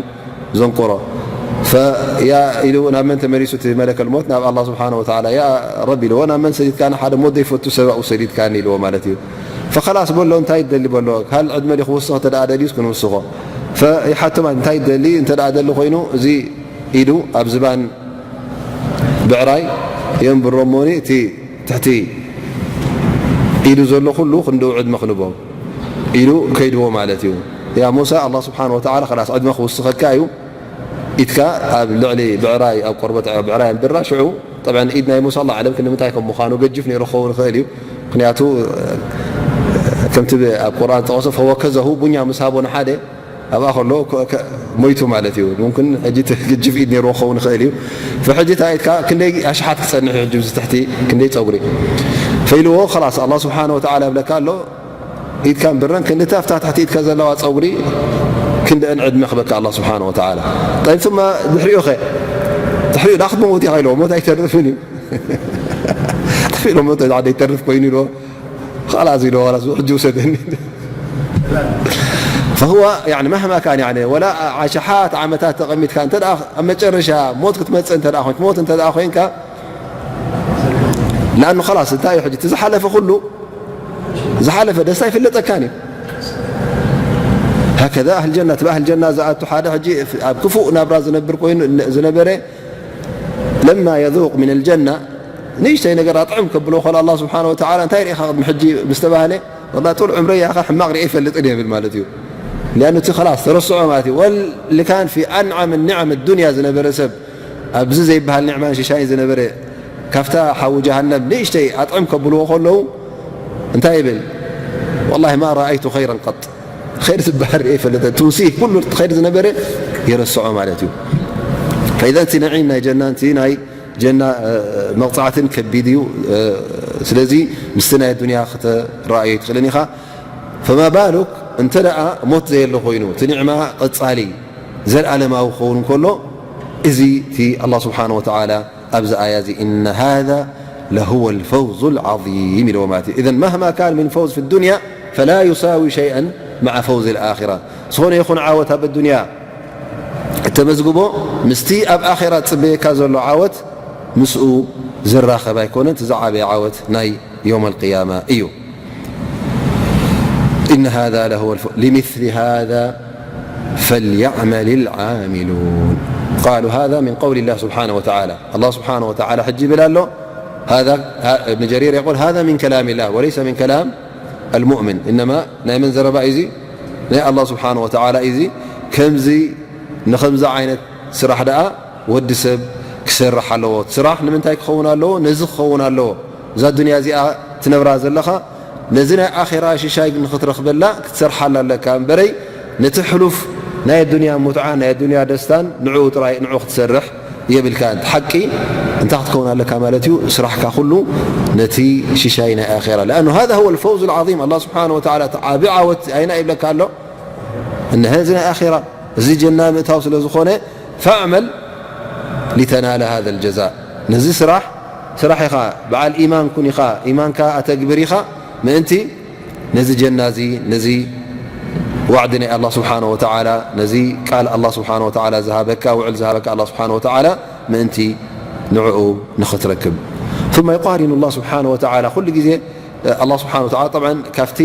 ዘንቁሮ ፈያ ኢሉ ናብ መን ተመሊሱ እቲ መለከል ሞት ናብ ኣላ ስብሓን ወተዓላ ያ ረቢ ኢልዎ ናብ መን ሰዲድካ ንሓደ ሞት ዘይፈቱ ሰብ ኣብኡ ሰዲድካኒ ኢልዎ ማለት እዩ ፈኸላስ በሎ እንታይ ትደሊ በሎ ካል ዕድመ ዲ ክውስኽ እንተ ደኣ ደልዩስ ክንውስኾ ፈይሓቶ ማለት እንታይ ትደሊ እንተ ደኣ ደሊ ኮይኑ እዚ ኢዱ ኣብ ዝባን ብዕራይ የንብሮ እሞኒ እቲ ትሕቲ ኢዱ ዘሎ ኩሉ ክንድኡ ዕድመ ክንቦም ኢሉ ከይድዎ ማለት እዩ ያ ሙሳ ኣላ ስብሓን ወተዓላ ኸላስ ዕድመ ክውስኸካ እዩ ኢትካ ኣብ ልዕሊ ብዕራይ ኣብ ቆርበት ብዕራይ ኣንብራ ሽዑ ጠብዐን ኢድ ናይ ሙሳ ኣላ ኣዕለም ክንምንታይ ከም ምዃኑ ገጅፍ ነይሩ ክኸውን ይኽእል እዩ ምክንያቱ ከምቲ ኣብ ቁርኣን ዝጠቐሶ ፈወከዘሁ ቡኛ ምስ ሃቦ ንሓደ ኣብኣ ከሎ ሞይቱ ማለት እዩ። ሙምክን ሕጂ ግጅፍ ኢድ ነይርዎ ክኸውን ይኽእል እዩ። ሕጂ እንታይ ኢድካ ክንደይ ኣሽሓት ክጸንሕ እዩ ሕጂ ትሕቲ ክንደይ ጸጉሪ ፈኢልዎ ላስ ኣላ ስብሓን ወተዓላ ብለካ ኣሎ። ኢድካን ብረን ክንድታ ኣብታ ትሕቲ ኢድካ ዘለዋ ጸጉሪ ክንደአን ዕድመ ክበካ ኣላ ስብሓን ወተዓላ። ጠይብ ثم ድሕሪኡ ኸ ድሕሪኡ ዳ ክትመውት ኢኻ ኢልዎ ሞት ኣይተርፍን እዩ። ጠፊ ኢሎ ሞት ዳ ይተርፍ ኮይኑ ኢልዎ ላስ ኢልዎ ላስ ሕጂ ውሰደኒ። فهو يعني مهما كان يعني ولا عشحات ዓመታት ተቐሚጥካ እንተ ኣብ መጨረሻ ሞት ክትመጽእ እንተ ኮይንካ ሞት እንተ ኮይንካ لأنه خلاص እንታይ እዩ ሕጂ ዝሓለፈ ኩሉ ዝሓለፈ ደስታ ይፍለጠካን እዩ። هكذا ኣህል ጀና ትብ ኣህል ጀና ዝኣቱ ሓደ ሕጂ ኣብ ክፉእ ናብራ ዝነብር ኮይኑ ዝነበረ لما يذوق من الجنة ንእሽተይ ነገር ኣጥዕም ከብሎ ከሎ ኣላ ስብሓን ወተዓላ እንታይ ርኢኻ ቅድሚ ሕጂ ምስ ተባህለ ወላ ጡል ዕምረይ ያኻ ሕማቕ ርአ ይፈልጥን የብል ማለት እዩ። ሊኣኑ እቲ ኸላስ ተረስዖ ማለት እዩ። ወልካን ፊ ኣንዓም ኒዕም ዱንያ ዝነበረ ሰብ ኣብዚ ዘይበሃል ኒዕማን ሽሻይን ዝነበረ ካብታ ሓዊ ጀሃነም ንእሽተይ ኣጥዕም ከብልዎ ከለዉ እንታይ ይብል? ወላሂ ማ ረኣይቱ ኸይረን ቀጥ ኸይር ዝበሃል ርአ ይፈልጠ ትውሲ ኩሉ ኸይር ዝነበረ የረስዖ ማለት እዩ። ፈኢዛ እቲ ነዒም ናይ ጀናንቲ ናይ ጀና መቕፃዕትን ከቢድ እዩ። ስለዚ ምስቲ ናይ ኣዱንያ ክተረኣዮ ይትኽእልን ኢኻ። ፈማ ባሉክ እንተ ደኣ ሞት ዘየለ ኮይኑ እቲ ኒዕማ ቐጻሊ ዘልኣለማዊ ክኸውን እንከሎ እዚ እቲ ኣላ ስብሓን ወተዓላ ኣብዚ ኣያ እዚ إن هذا لهو الفوز العظيم ኢልዎ ማለት እዩ። إذن مهما كان من فوز في الدنيا فلا يساوي شيئا مع فوز الآخرة ዝኾነ ይኹን ዓወት ኣብ ኣዱንያ እተመዝግቦ ምስቲ ኣብ ኣኼራ ዝጽበየካ ዘሎ ዓወት ምስኡ ዝራኸብ ኣይኮነን። እቲ ዝዓበየ ዓወት ናይ የውም ኣልቅያማ እዩ። إن هذا لهو الف... لمثل هذا فليعمل العاملون قالوا هذا من قول الله سبحانه وتعالى الله سبحانه وتعالى ሕጂ ይብል ኣሎ هذا ابن جرير يقول هذا من كلام الله وليس من كلام المؤمن إنما ናይ መን ዘረባ እዩ እዚ ናይ ኣላ ስብሓን ወተዓላ እዩ እዚ ከምዚ ንኸምዚ ዓይነት ስራሕ ደኣ ወዲ ሰብ ክሰርሕ ኣለዎ። ስራሕ ንምንታይ ክኸውን ኣለዎ? ነዚ ክኸውን ኣለዎ። እዛ ዱንያ እዚኣ ትነብራ ዘለኻ ነዚ ናይ ኣኼራ ሽሻይ ንኽትረኽበላ ክትሰርሓላ ኣለካ እምበረይ ነቲ ሕሉፍ ናይ ኣዱንያ ሙትዓን ናይ ኣዱንያ ደስታን ንዕኡ ጥራይ ንዑ ክትሰርሕ የብልካ። ሓቂ እንታይ ክትከውን ኣለካ ማለት እዩ? ስራሕካ ኩሉ ነቲ ሽሻይ ናይ ኣኼራ لأنه هذا هو الفوز العظيم الله سبحانه وتعالى ዓቢ ዓወት ኣይና ይብለካ ኣሎ። እነሀ እዚ ናይ ኣኼራ እዚ ጀና ምእታው ስለ ዝኾነ فاعمل لتنال هذا الجزاء ነዚ ስራሕ ስራሕ ኢኻ በዓል ኢማን ኩን ኢኻ ኢማንካ ኣተግብር ኢኻ ምእንቲ ነዚ ጀና እዚ ነዚ ዋዕዲ ናይ ኣላ ስብሓን ወተዓላ ነዚ ቃል ኣላ ስብሓን ወተዓላ ዝሃበካ ውዕል ዝሃበካ ኣላ ስብሓን ወተዓላ ምእንቲ ንዕኡ ንኽትረክብ ثم يقارن الله سبحانه وتعالى ኩሉ ግዜ ኣላ ስብሓን ወተዓላ طبعا ካብቲ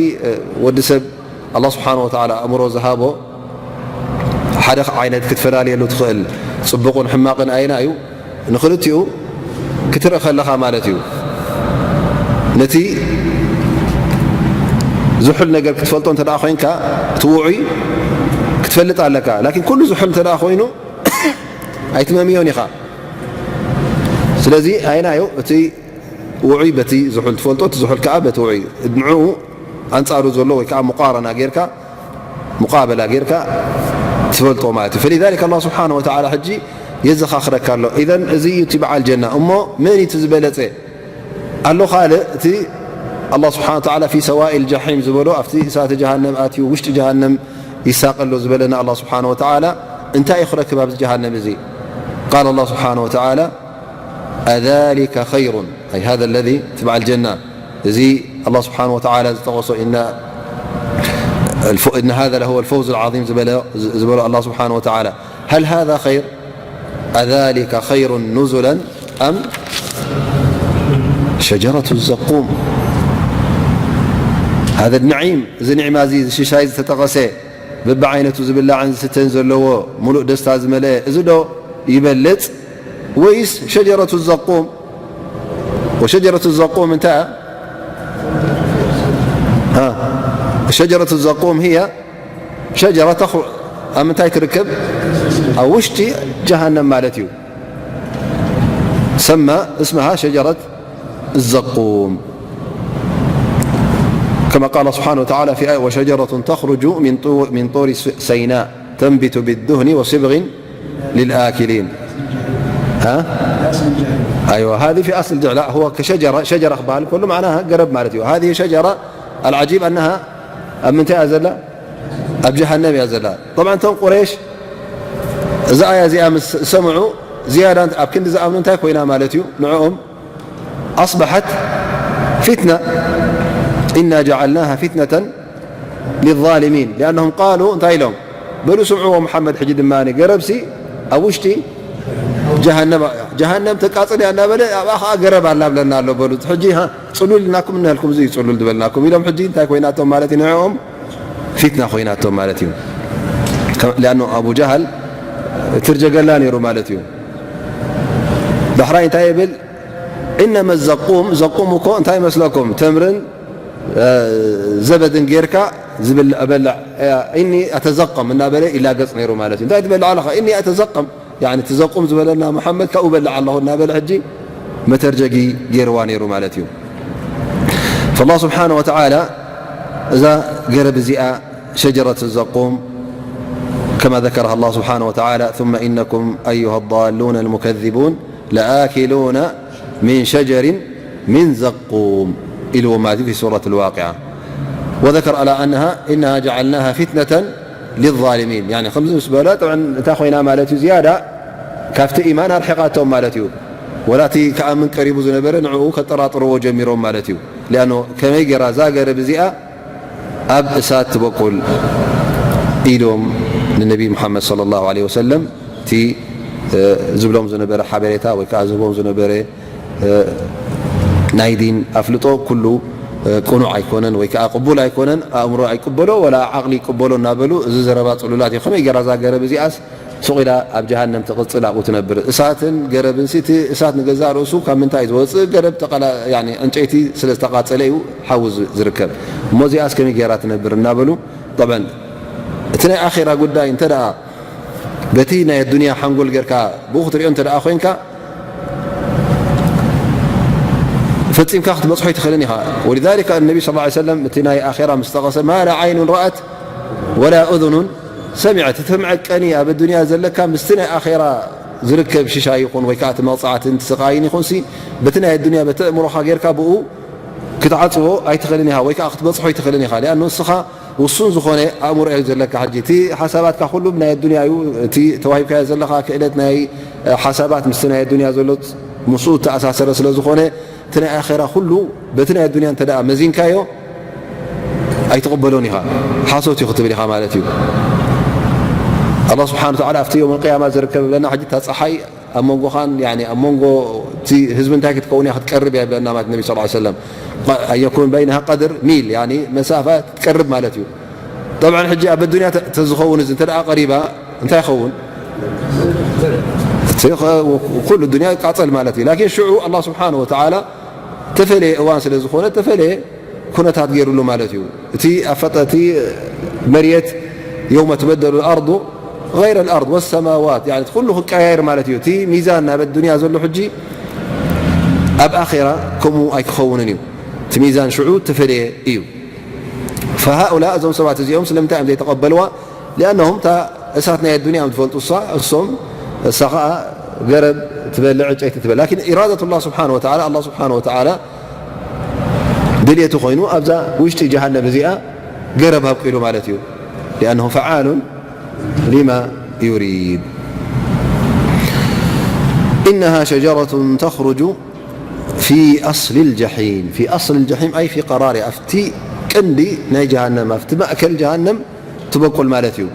ወዲ ሰብ ኣላ ስብሓን ወተዓላ ኣእምሮ ዝሃቦ ሓደ ዓይነት ክትፈላልየሉ ትኽእል ጽቡቕን ሕማቕን ኣይና እዩ ንኽልቲኡ ክትርኢ ከለኻ ማለት እዩ። ነቲ ዝሑል ነገር ክትፈልጦ እንተ ደኣ ኮይንካ እቲ ውዑይ ክትፈልጥ ኣለካ። ላኪን ኩሉ ዝሑል እንተ ደኣ ኮይኑ ኣይትመምዮን ኢኻ። ስለዚ ኣይናዮ እቲ ውዑይ በቲ ዝሑል ትፈልጦ፣ እቲ ዝሑል ከኣ በቲ ውዑይ። ንዕኡ ኣንጻሩ ዘሎ ወይ ከኣ ሙቃረና ጌርካ ሙቃበላ ጌርካ ትፈልጦ ማለት እዩ። فلذلك الله سبحانه وتعالى ሕጂ የዘኻኽረካ ኣሎ። ኢዘን እዚ እዩ እቲ በዓል ጀና። እሞ መን እዩ እቲ ዝበለጸ? ኣሎ ካልእ እቲ ኣላህ ስብሓነ ወተዓላ ፊ ሰዋኢል ጀሒም ዝበሎ ኣብቲ እሳተ ጀሃነም ኣትዩ ውሽጢ ጀሃነም ይሳቐ ኣሎ ዝበለና ኣላህ ስብሓነ ወተዓላ እንታይ እዩ ክረክብ ኣብዚ ጀሃነም እዚ? ቃል ኣላህ ስብሓነ ወተዓላ ኣዛሊከ ኸይሩን ኣይ ሃዛ ለዚ እቲ በዓል ጀና እዚ ኣላህ ስብሓነ ወተዓላ ዝጠቐሶ إن هذا لهو الفوز العظيم ዝበሎ ኣላህ ስብሓነ ወተዓላ هل هذا خير أذلك خير نزلا أم شجرة الزقوم هذا النعيم እዚ ኒዕማ እዚ ሽሻይ ዝተጠቐሰ በብዓይነቱ ዝብላዕን ዝስተን ዘለዎ ሙሉእ ደስታ ዝመልአ እዚ ዶ ይበልጽ ወይስ ሸጀረቱ ዘቁም? ወሸጀረቱ ዘቁም እንታይ ሸጀረቱ ዘቁም هي ሸጀራ ተኽሉ ኣብ ምንታይ ትርከብ? ኣብ ውሽጢ ጀሃነም ማለት እዩ። ሰማ እስምሃ ሸጀረት ዘቁም كما قال سبحانه وتعالى في آية: "وشجرة تخرج من طو-، من طور س-، سيناء تنبت بالدهن وصبغ للآكلين". ها؟ أيوة، هذه في أصل الجهل. لا، هو كشجرة، شجرة خبال، كل معناها قرب مالتي. وهذه شجرة، العجيب أنها من تي أزلا؟ أب جهنم يا زلا. طبعًا تم قريش، إذا آية زي أمس سمعوا زيادة، أب كند إذا أمنوا انتهى كوينا مالتي. نعم. أصبحت فتنة. إنا جعلناها فتنة للظالمين لأنهم قالوا، እንታይ ኢሎም? በሉ ስምዕዎ፣ መሓመድ ሕጂ ድማ ገረብሲ ኣብ ውሽጢ ጀሃነም፣ ጀሃነም ተቃጽል እያ እናበለ ኣብኣ ከዓ ገረብ ኣላ ብለና ኣሎ። በሉ ሕጂ ሃ፣ ጽሉል ኢልናኩም እንሀልኩም፣ እዚ እዩ ጽሉል ዝበልናኩም ኢሎም። ሕጂ እንታይ ኮይናቶም ማለት እዩ? ንዕኦም ፊትና ኮይናቶም ማለት እዩ። ከ-፣ ሊኣኖ ኣቡ ጃሃል ትርጀገላ ነይሩ ማለት እዩ። ዳሕራይ እንታይ ይብል? ኢነመ ዘቁም፣ ዘቁም እኮ እንታይ ይመስለኩም? ተምርን፣ እ፣ ዘበድን ጌርካ ዝብል-፣ እበልዕ፣ እ፣ ኢኒ ኣተዘቀም እናበለ ይላገጽ ነይሩ ማለት እዩ። እንታይ ትበልዕ ኣለኻ? ኢኒ ኣተዘቀም፣ ያኒ እቲ ዘቁም ዝበለና መሓመድ ካብኡ በልዕ ኣለኹ እናበለ ሕጂ መተርጀጊ ገይርዋ ነይሩ ማለት እዩ። فالله سبحانه وتعالى እዛ ገረብ እዚኣ شجرة الزقوم كما ذكرها الله سبحانه وتعالى: "ثم إنكم أيها الضالون المكذبون لآكلون من شجر من زقوم" ኢልዎ ማለት እዩ في سورة الواقعة. وذكر على أنها إنها جعلناها فتنة للظالمين. يعني ከምዚ ምስ በለ፣ طبعا እንታይ ኮይና ማለት እዩ? ዝያዳ ካብቲ ኢማን ኣርሒቓቶም ማለት እዩ። ወላ እቲ ክኣምን ቀሪቡ ዝነበረ ንዕኡ ከጠራጥርዎ ጀሚሮም ማለት እዩ። ሊኣኖ ከመይ ገይራ እዛ ገረብ እዚኣ ኣብ እሳት ትበቁል ኢሎም ንነቢ ሙሓመድ ሰለላሁ ዐለይሂ ወሰለም እቲ፣ እ፣ ዝብሎም ዝነበረ ሓበሬታ ወይ ከዓ ዝህቦም ዝነበረ፣ እ፣ ናይ ዲን ኣፍልጦ ኩሉ፣ እ፣ ቅኑዕ ኣይኮነን ወይ ከዓ ቅቡል ኣይኮነን፣ ኣእምሮ ኣይቅበሎ ወላ ዓቕሊ ይቅበሎ እናበሉ እዚ ዘረባ ጽሉላት እዩ። ከመይ ገይራ እዛ ገረብ እዚኣስ ሱቕ ኢላ ኣብ ጀሃነም ትቕጽል፣ ኣብኡ ትነብር። እሳትን ገረብን ሲ፣ እቲ እሳት ንገዛእ ርእሱ ካብ ምንታይ እዩ ዝወጽእ? ገረብ ተቐላ-፣ ያኒ ዕንጨይቲ ስለ ዝተቓጸለ እዩ ሓዊ ዝ-፣ ዝርከብ። እሞ እዚኣስ ከመይ ገይራ ትነብር እናበሉ፣ ጠብዐን እቲ ናይ ኣኼራ ጉዳይ እንተ ደኣ በቲ ናይ ኣዱንያ ሓንጎል ጌርካ ብኡ ክትሪኦ እንተ ደኣ ኮይንካ፣ ፈጺምካ ክትበጽሖ ኣይትኽእልን ኢኻ። ولذلك النبي صلى الله عليه وسلم እቲ ናይ ኣኼራ ምስ ጠቐሰ፣ ما لا عين رأت ولا أذن سمعت، እቲ መዐቀኒ ኣብ ኣዱንያ ዘለካ ምስቲ ናይ ኣኼራ ዝርከብ ሽሻይ ይኹን ወይ ከዓ እቲ መቕጻዕትን እቲ ስቓይን ይኹንሲ፣ በቲ ናይ ኣዱንያ በቲ ኣእምሮኻ ጌርካ ብኡ ክትዓጽዎ ኣይትኽእልን ኢኻ ወይ ከዓ ክትበጽሖ ኣይትኽእልን ኢኻ። ሊኣኑ ንስኻ ውሱን ዝኾነ ኣእምሮ እዩ ዘለካ። ሕጂ እቲ ሓሳባትካ ኩሉ ናይ ኣዱንያ እዩ። እቲ ተዋሂብካዮ ዘለኻ ክእለት ናይ ሓሳባት ምስቲ ናይ ኣዱንያ ዘሎ ምስኡ እተኣሳሰረ ስለ ዝኾነ፣ እቲ ናይ ኣኼራ ኩሉ በቲ ናይ ኣዱንያ እንተ ደኣ መዚንካዮ ኣይትቕበሎን ኢኻ። ሓሶት እዩ ክትብል ኢኻ ማለት እዩ። ኣላህ ስብሓነ ወተዓላ ኣብቲ የውመል ቅያማ ዝርከብ ብለና፣ ሕጂ እታ ፀሓይ ኣብ መንጎኻን፣ ያኒ፣ ኣብ መንጎ እቲ ህዝቢ እንታይ ክትከውን እያ? ክትቀርብ እያ ይብለና ማለት ነቢ ሰለላሁ ዐለይሂ ወሰለም። ቀ-፣ ኣን የኩን በይነሃ ቀድር ሚል፣ ያኒ፣ መሳፋ ክትቀርብ ማለት እዩ። ጠብዓን ሕጂ ኣብ ኣዱንያ ተ-፣ ተዝኸውን እዚ እንተ ደኣ ቀሪባ እንታይ ይኸውን? እቲ ኸ-፣ ኩሉ ዱንያ ይቃጸል ማለት እዩ። ላኪን ሽዑ ኣላህ ስብሓነሁ ወተዓላ ተፈለየ እዋን ስለ ዝኾነ ተፈለየ ኩነታት ገይሩሉ ማለት እዩ። እቲ ኣፈጠ-፣ እቲ መሬት የውመ ትበደሉ ልኣርዱ ገይረ ልኣርድ ወሰማዋት፣ ያኒ፣ እቲ ኩሉ ክቀያየር ማለት እዩ። እቲ ሚዛን ናብ ኣዱንያ ዘሎ ሕጂ ኣብ ኣኼራ ከምኡ ኣይክኸውንን እዩ። እቲ ሚዛን ሽዑ ተፈለየ እዩ። ፈሃኡላ፣ እዞም ሰባት እዚኦም ስለምንታይ እዮም ዘይተቐበልዋ? ሊኣነሁም እታ እሳት ናይ ኣዱንያ እዮም ዝፈልጡ፣ እሳ፣ እሶም፣ እሳ ኸዓ ገረብ ትበልዕ፣ ዕንጨይቲ ትበልዕ። ላኪን ኢራደቱ ላህ ስብሓነ ወተዓላ፣ ኣላህ ስብሓነ ወተዓላ ድልየቱ ኮይኑ ኣብዛ ውሽጢ ጀሃነም እዚኣ ገረብ ኣብቂሉ ማለት እዩ። ሊኣነሁ ፈዓሉን ሊማ ዩሪድ። ኢነሃ ሸጀረቱን ተኽሩጁ ፊ ኣስሊ ልጀሒም፣ ፊ ኣስሊ ልጀሒም ኣይ ፊ ቀራሪ፣ ኣብቲ ቀንዲ ናይ ጀሃነም፣ ኣብቲ ማእከል ጀሃነም ትበቁል ማለት እዩ።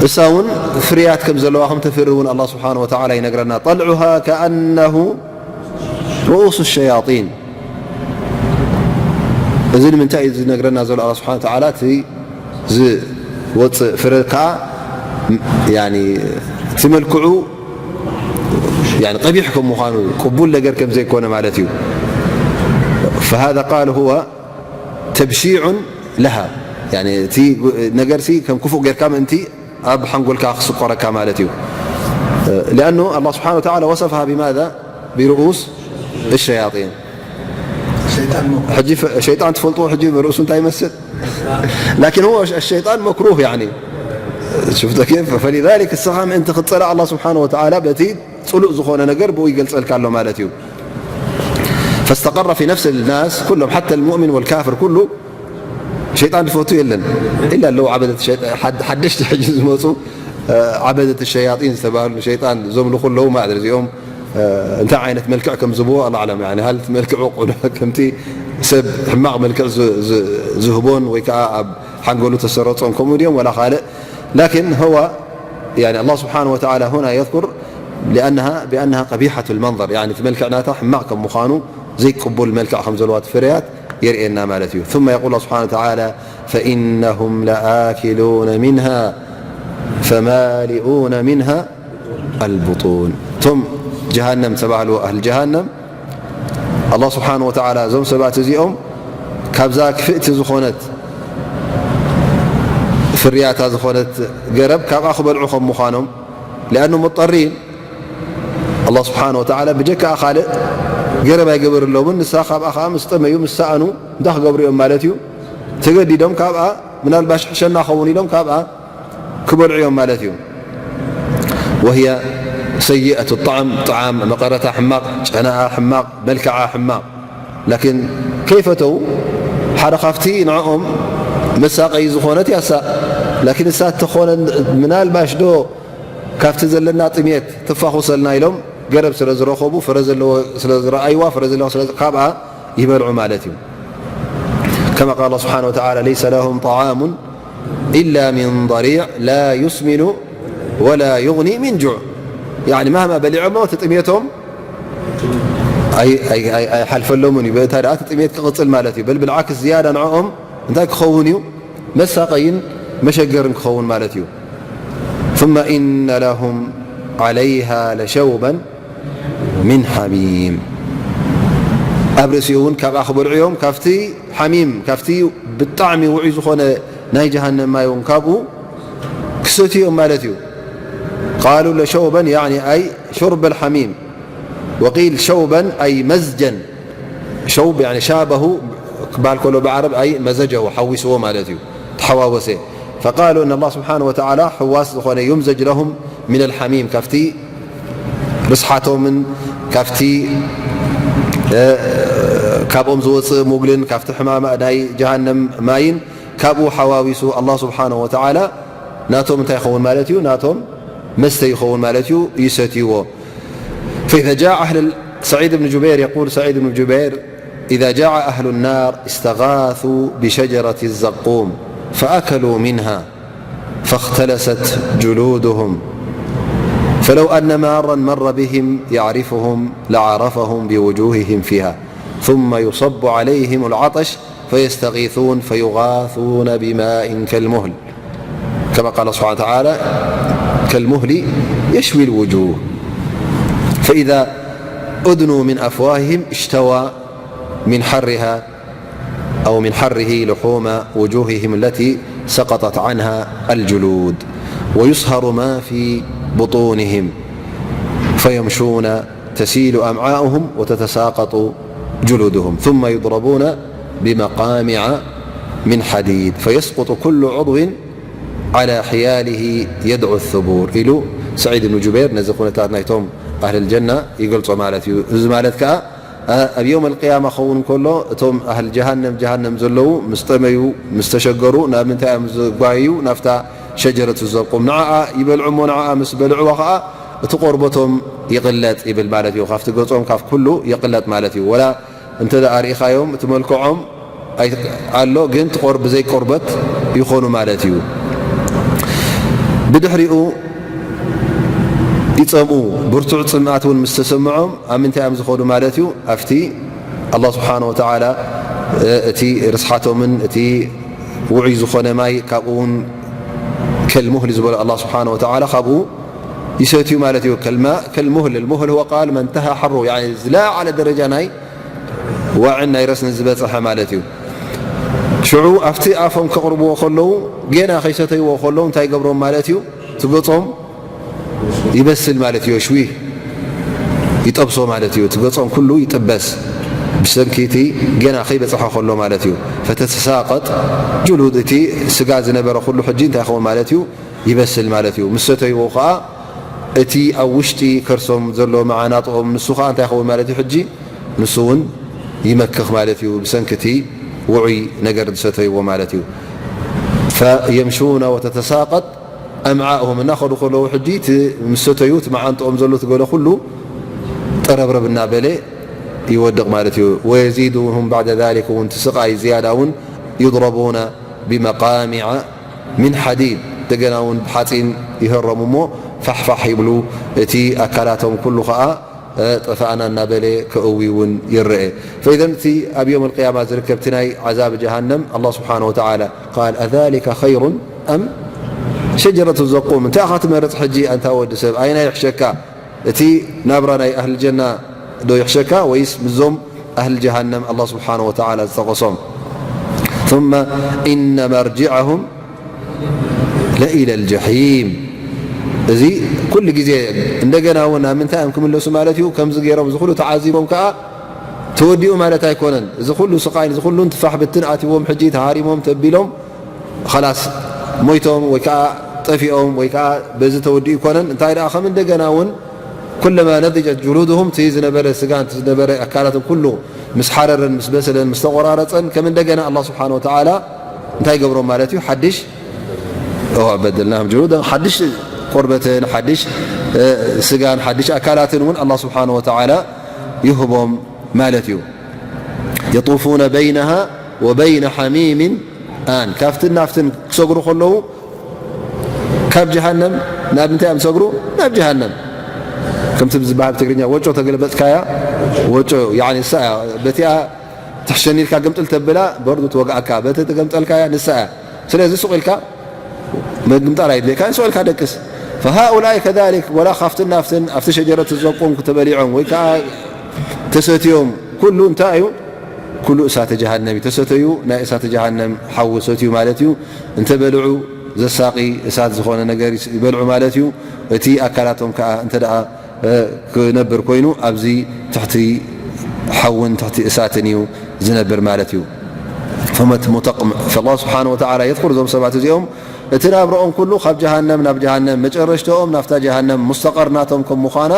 እሳ እውን ፍርያት ከም ዘለዋ፣ ከም ተፍሪ እውን ኣላህ ስብሓነሁ ወተዓላ ይነግረና። ጠልዑሃ ከኣነሁ ሩኡሱ ሸያጢን። እዚ ንምንታይ እዩ ዝነግረና ዘሎ ኣላህ ስብሓነሁ ወተዓላ? እቲ ዝወፅእ ፍረ ከዓ፣ ያኒ፣ እቲ መልክዑ፣ ያኒ፣ ቀቢሕ ከም ምዃኑ፣ ቅቡል ነገር ከም ዘይኮነ ማለት እዩ። ፈሃዛ ቃል ሁወ ተብሺዑን ለሃ። ያኒ፣ እቲ ነገርሲ ከም ክፉእ ጌርካ ምእንቲ ኣብ ሓንጎልካ ክስቆረካ ማለት እዩ። ሊኣኑ ኣላህ ስብሓነ ወተዓላ ወሰፈሃ ቢማዛ? ቢርኡስ ሸያጢን። ሕጂ ፈ-፣ ሸይጣን ትፈልጥዎ ሕጂ ርእሱ እንታይ ይመስል? ላኪን هو الشيطان مكروه يعني. شفت كيف؟ فلذلك እስኻ ምእንቲ ክትጸላእ ኣላህ ስብሓነ ወተዓላ በቲ ጽሉእ ዝኾነ ነገር ብኡ ይገልጸልካ ኣሎ ማለት እዩ። فاستقر في نفس الناس كلهم حتى المؤمن والكافر ኩሉ ሸይጣን ዝፈቱ የለን። إلا ኣለዉ ዓበደት ሸይጣን፣ ሓድ-፣ ሓደሽቲ ሕጂ ዝመጹ፣ እ፣ ዓበደት ሸያጢን ዝተባህሉ ሸይጣን ዘምልኹ ኣለዉ ማለት እዚኦም። እ፣ እንታይ ዓይነት መልክዕ ከም ዝህብዎ ኣላሁ ኣዕለም። ያኒ፣ ሃል እቲ መልክዕ ቁ-፣ ከምቲ ሰብ ሕማቕ መልክዕ ዝ-፣ ዝ-፣ ዝህቦን ወይ ከዓ ኣብ ሓንጎሉ ተሰረጾን ከምኡ ድዮም ወላ ካልእ? ላኪን هو፣ ያኒ፣ ኣላህ ስብሓነሁ ወተዓላ هنا يذكر لأنها، بأنها قبيحة المنظر، ያኒ፣ እቲ መልክዕ ናታ ሕማቕ ከም ምዃኑ ዘይቅቡል መልክዕ ከም ዘለዋ እቲ ፍርያት የርእየና ማለት እዩ። ثم يقول الله سبحانه وتعالى فإنهم لآكلون منها فمالئون منها البطون. እቶም ጀሃነም ዝተባህሉ ኣህል ጀሃነም ኣላህ ስብሓነሁ ወተዓላ እዞም ሰባት እዚኦም ካብዛ ክፍእቲ ዝኾነት ፍርያታ ዝኾነት ገረብ ካብኣ ክበልዑ ከም ምዃኖም لأنه مضطرين ኣላህ ስብሓነ ወተዓላ ብጀካኣ ካልእ ገረብ ኣይገበርሎምን። ንሳ ካብኣ ከዓ ምስ ጠመዩ ምስ ሰኣኑ እንታይ ክገብሩ እዮም ማለት እዩ? ተገዲዶም ካብኣ ምናልባሽ ሕሸና ኸውን ኢሎም ካብኣ ክበልዑ እዮም ማለት እዩ። وهي سيئة الطعم፣ ጣዕም መቐረታ ሕማቕ፣ ጨናኣ ሕማቕ፣ መልክዓ ሕማቕ። ላኪን ከይፈተው ሓደ ካብቲ ንዕኦም መሳቀይ ዝኾነት ያሳ ላኪን እሳ ተኾነ ምናልባሽ ዶ ካብቲ ዘለና ጥሜት ትፋኹሰልና ኢሎም ገረብ ስለ ዝረኸቡ ፍረ ዘለዎ ስለ ዝረኣይዋ ፍረ ዘለዎ ስለ ካብኣ ይበልዑ ማለት እዩ። كما قال الله سبحانه وتعالى ليس لهم طعام إلا من ضريع لا يسمن ولا يغني من جوع. يعني مهما በሊዖሞ እቲ ጥሜቶም ኣይ-፣ ኣይ-፣ ኣይ-፣ ኣይሓልፈሎምን እዩ። በእንታ ደኣ እቲ ጥሜት ክቕጽል ማለት እዩ። በል ብልዓክስ ዝያዳ ንዕኦም እንታይ ክኸውን እዩ? መሳቐይን መሸገርን ክኸውን ማለት እዩ። ثم إن لهم عليها لشوبا من حميم። ኣብ ርእሲኡ እውን ካብኣ ክበልዑ እዮም። ካብቲ ሓሚም፣ ካብቲ ብጣዕሚ ውዑይ ዝኾነ ናይ ጀሃነም ማይ እውን ካብኡ ክሰትዩ እዮም ማለት እዩ። قالوا لشوبا يعني أي شرب الحميم. وقيل شوبا أي مزجا. شوب يعني شابه ክበሃል ከሎ ብዓረብ أي مزجه ሓዊስዎ ማለት እዩ። ተሓዋወሰ። فقالوا إن الله سبحانه وتعالى ሕዋስ ዝኾነ يمزج لهم من الحميم ካብቲ ርስሓቶምን ካብቲ፣ እ፣ ካብኦም ዝወፅእ ሙግልን ካብቲ ሕማማ ናይ ጀሃነም ማይን ካብኡ ሓዋዊሱ ኣላህ ስብሓነሁ ወተዓላ ናቶም እንታይ ይኸውን ማለት እዩ? ናቶም መስተ ይኸውን ማለት እዩ፣ ይሰትይዎ። فإذا جاع أهل ال-، سعيد بن جبير يقول، سعيد بن جبير: إذا جاع أهل النار استغاثوا بشجرة الزقوم فأكلوا منها فاختلست جلودهم، فلو أن مارا مر بهم يعرفهم لعرفهم بوجوههم فيها، ثم يصب عليهم العطش فيستغيثون فيغاثون بماء كالمهل، كما قال سبحانه وتعالى: كالمهل يشوي الوجوه، فإذا أدنوا من أفواههم اشتوى من حرها أو من حره لحوم وجوههم التي سقطت عنها الجلود، ويصهر ما في بطونهم، فيمشون تسيل أمعاؤهم وتتساقط جلودهم، ثم يضربون بمقامع من حديد، فيسقط كل عضو على حياله يدعو الثبور ኢሉ ሰዒድ ብን ጁበይር ነዚ ኩነታት ናይቶም ኣህል ጀና ይገልጾ ማለት እዩ። እዚ ማለት ከኣ ኣብ የውም ኣልቅያማ ክኸውን ከሎ እቶም ኣህል ጀሃነም፣ ጀሃነም ዘለዉ ምስ ጠመዩ፣ ምስ ተሸገሩ ናብ ምንታይ እዮም ዝጓየዩ? ናብታ ሸጀረቱ ዘቁም ንዓኣ ይበልዑ እሞ ንዓኣ ምስ በልዕዋ ኸኣ እቲ ቆርበቶም ይቕለጥ ይብል ማለት እዩ። ካብቲ ገጾም ካብ ኩሉ ይቕለጥ ማለት እዩ። ወላ እንተ ደኣ ርኢኻዮም እቲ መልክዖም ኣይ-፣ ኣሎ ግን እቲ ቆር-፣ ብዘይ ቆርበት ይኾኑ ማለት እዩ። ብድሕሪኡ ይጸምኡ፣ ብርቱዕ ጽምኣት እውን ምስ ተሰምዖም ኣብ ምንታይ እዮም ዝኸዱ ማለት እዩ? ኣብቲ ኣላህ ስብሓነ ወተዓላ፣ እ፣ እቲ ርስሓቶምን እቲ ውዑይ ዝኾነ ማይ ካብኡ እውን ከልሙህል ዝበሎ ኣላህ ስብሓነ ወተዓላ ካብኡ ይሰትዩ ማለት እዩ። ከልማ-፣ ከልሙህል፣ ልሙህል هو قال ما انتهى حره، ያኒ ዝለዓለ ደረጃ ናይ ዋዕን ናይ ረስኒ ዝበጽሐ ማለት እዩ። ሽዑ ኣብቲ ኣፎም ከቕርብዎ ከለዉ ጌና ከይሰተይዎ ከለዉ እንታይ ይገብሮም ማለት እዩ? እቲ ገጾም ይበስል ማለት እዩ። ሽዊ ይጠብሶ ማለት እዩ። እቲ ገጾም ኩሉ ይጥበስ። ብሰንኪ እቲ ገና ከይበጽሖ ከሎ ማለት እዩ። ፈተተሳቀጥ ጁሉድ፣ እቲ ስጋ ዝነበረ ኩሉ ሕጂ እንታይ ይኸውን ማለት እዩ? ይበስል ማለት እዩ። ምስ ሰተይዎ ከኣ እቲ ኣብ ውሽጢ ከርሶም ዘሎ መዓናጥኦም ንሱ ከኣ እንታይ ይኸውን ማለት እዩ? ሕጂ ንሱ እውን ይመክኽ ማለት እዩ፣ ብሰንኪ እቲ ውዑይ ነገር ዝሰተይዎ ማለት እዩ። ፈየምሹነ ወተተሳቀጥ ኣምዓእሁም፣ እናኸዱ ከለዉ ሕጂ እቲ ምስ ሰተዩ እቲ መዓንጥኦም ዘሎ እቲ ገለ ኩሉ ጠረብረብ እናበለ ይወድቕ ማለት እዩ። ወየዚዱሁም ባዕደ ዛሊክ እውን እቲ ስቓይ ዝያዳ እውን ዩድረቡነ ብመቃሚዐ ምን ሓዲድ፣ እንደገና እውን ብሓፂን ይህረሙ እሞ ፋሕፋሕ ይብሉ። እቲ ኣካላቶም ኩሉ ከዓ ጠፋእና እናበለ ከእዊ እውን ይረአ። ፈኢዘን እቲ ኣብ ዮም ኣልቅያማ ዝርከብ እቲ ናይ ዓዛብ ጀሃነም ኣላህ ስብሓነ ወተዓላ ቃል ኣዛሊከ ኸይሩን ኣም ሸጀረቱ ዘቁም፣ እንታይ ኢኻ ትመርፅ ሕጂ ኣንታ ወዲ ሰብ? ኣየናይ ይሕሸካ? እቲ ናብራ ናይ ኣህል ጀና ዶ ይሕሸካ ወይስ ምዞም ኣህል ጀሃነም ኣላህ ስብሓነ ወተዓላ ዝጠቐሶም? ثم إن مرجعهم لإلى الجحيم። እዚ ኩሉ ግዜ እንደገና እውን ናብ ምንታይ እዮም ክምለሱ ማለት እዩ? ከምዚ ገይሮም እዚ ኩሉ ተዓዚቦም ከዓ ተወዲኡ ማለት ኣይኮነን። እዚ ኩሉ ስቓይ፣ እዚ ኩሉ እንትፋሕ ብትን ኣትዎም፣ ሕጂ ተሃሪሞም ተቢሎም ኸላስ ሞይቶም ወይ ከዓ ጠፊኦም ወይ ከዓ በዚ ተወዲኡ ይኮነን። እንታይ ደኣ ከም እንደገና እውን ኩለማ ነضجت جلودهم፣ እቲ ዝነበረ ስጋን እቲ ዝነበረ ኣካላቶም ኩሉ ምስ ሓረረን ምስ በሰለን ምስ ተቆራረፀን ከም እንደገና ኣላህ ስብሓነ ወተዓላ እንታይ ይገብሮም ማለት እዩ? ሓድሽ بدلناهم جلودا፣ ሓድሽ ቆርበትን ሓድሽ ስጋን ሓድሽ ኣካላትን እውን ኣላህ ስብሓነ ወተዓላ ይህቦም ማለት እዩ። يطوفون بينها وبين حميم آن። ካብትን ናፍትን ክሰግሩ ከለዉ ካብ ጀሃነም ናብ ምንታይ እዮም ዝሰግሩ? ናብ ጀሃነም። ከምቲ ዝበሃል ብትግርኛ ወጮ ተገለበጥካያ ወጮ፣ ያኒ ንሳ እያ በቲኣ ትሕሸኒ ኢልካ ግምጥል ተብላ በርዱ ትወግኣካ፣ በቲ ተገምጠልካያ ንሳ እያ። ስለዚ ሱቕ ኢልካ ምግምጣል ኣይድልየካን፣ ሱቕ ኢልካ ደቅስ። فهؤلاء كذلك ወላ ካብትን ናፍትን ኣብቲ ሸጀረት ዘቁም ተበሊዖም ወይ ከዓ ተሰትዮም ኩሉ እንታይ እዩ? ኩሉ እሳተ ጀሃነም እዩ። ተሰተዩ ናይ እሳተ ጀሃነም ሓዊ ሰትዩ ማለት እዩ። እንተበልዑ ዘሳቒ እሳት ዝኾነ ነገር ይስ-፣ ይበልዑ ማለት እዩ። እቲ ኣካላቶም ከዓ እንተ ደኣ ክነብር ኮይኑ ኣብዚ ትሕቲ ሓውን ትሕቲ እሳትን እዩ ዝነብር ማለት እዩ። ፈመት ሙተቅም-፣ ፈላህ ስብሓነ ወተዓላ የዝኩር እዞም ሰባት እዚኦም እቲ ናብረኦም ኩሉ ካብ ጀሃነም ናብ ጀሃነም፣ መጨረሽተኦም ናብታ ጀሃነም፣ ሙስተቀር ናቶም ከም ምዃና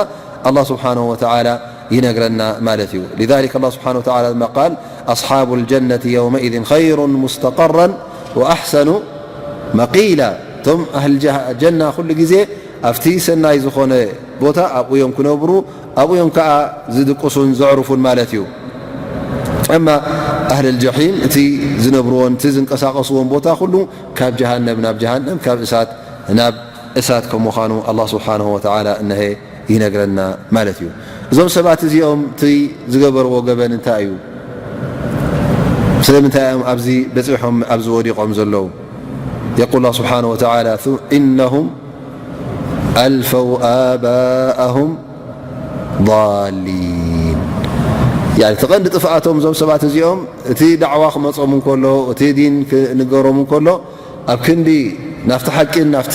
ኣላህ ስብሓነሁ ወተዓላ ይነግረና ማለት እዩ። ሊዛሊክ ኣላህ ስብሓነሁ ወተዓላ ድማ ቃል፣ ኣስሓቡ ልጀነቲ የውመኢዝን ኸይሩን ሙስተቀራን ወኣሕሰኑ መቂላ። እቶም ኣህል ጀሃ-፣ ጀና ኩሉ ግዜ ኣብቲ ሰናይ ዝኾነ ቦታ ኣብኡ እዮም ክነብሩ፣ ኣብኡ እዮም ከኣ ዝድቅሱን ዘዕርፉን ማለት እዩ። ኣማ ኣህለል ጀሒም እቲ ዝነብርዎን እቲ ዝንቀሳቐስዎን ቦታ ኩሉ ካብ ጀሃነም ናብ ጀሃነም፣ ካብ እሳት ናብ እሳት ከም ምዃኑ ኣላህ ስብሓነሁ ወተዓላ እነሀ ይነግረና ማለት እዩ። እዞም ሰባት እዚኦም እቲ ዝገበርዎ ገበን እንታይ እዩ? ስለምንታይ እዮም ኣብዚ በፂሖም ኣብዚ ወዲቖም ዘለዉ? የቁል ኣላህ ስብሓነሁ ወተዓላ፣ ث-، إنهم ألفوا آباءهم ضالين። ያኒ እቲ ቀንዲ ጥፍኣቶም እዞም ሰባት እዚኦም እቲ ዳዕዋ ክመጾም እንከሎ፣ እቲ ዲን ክንገሮም እንከሎ፣ ኣብ ክንዲ ናብቲ ሓቂን ናብቲ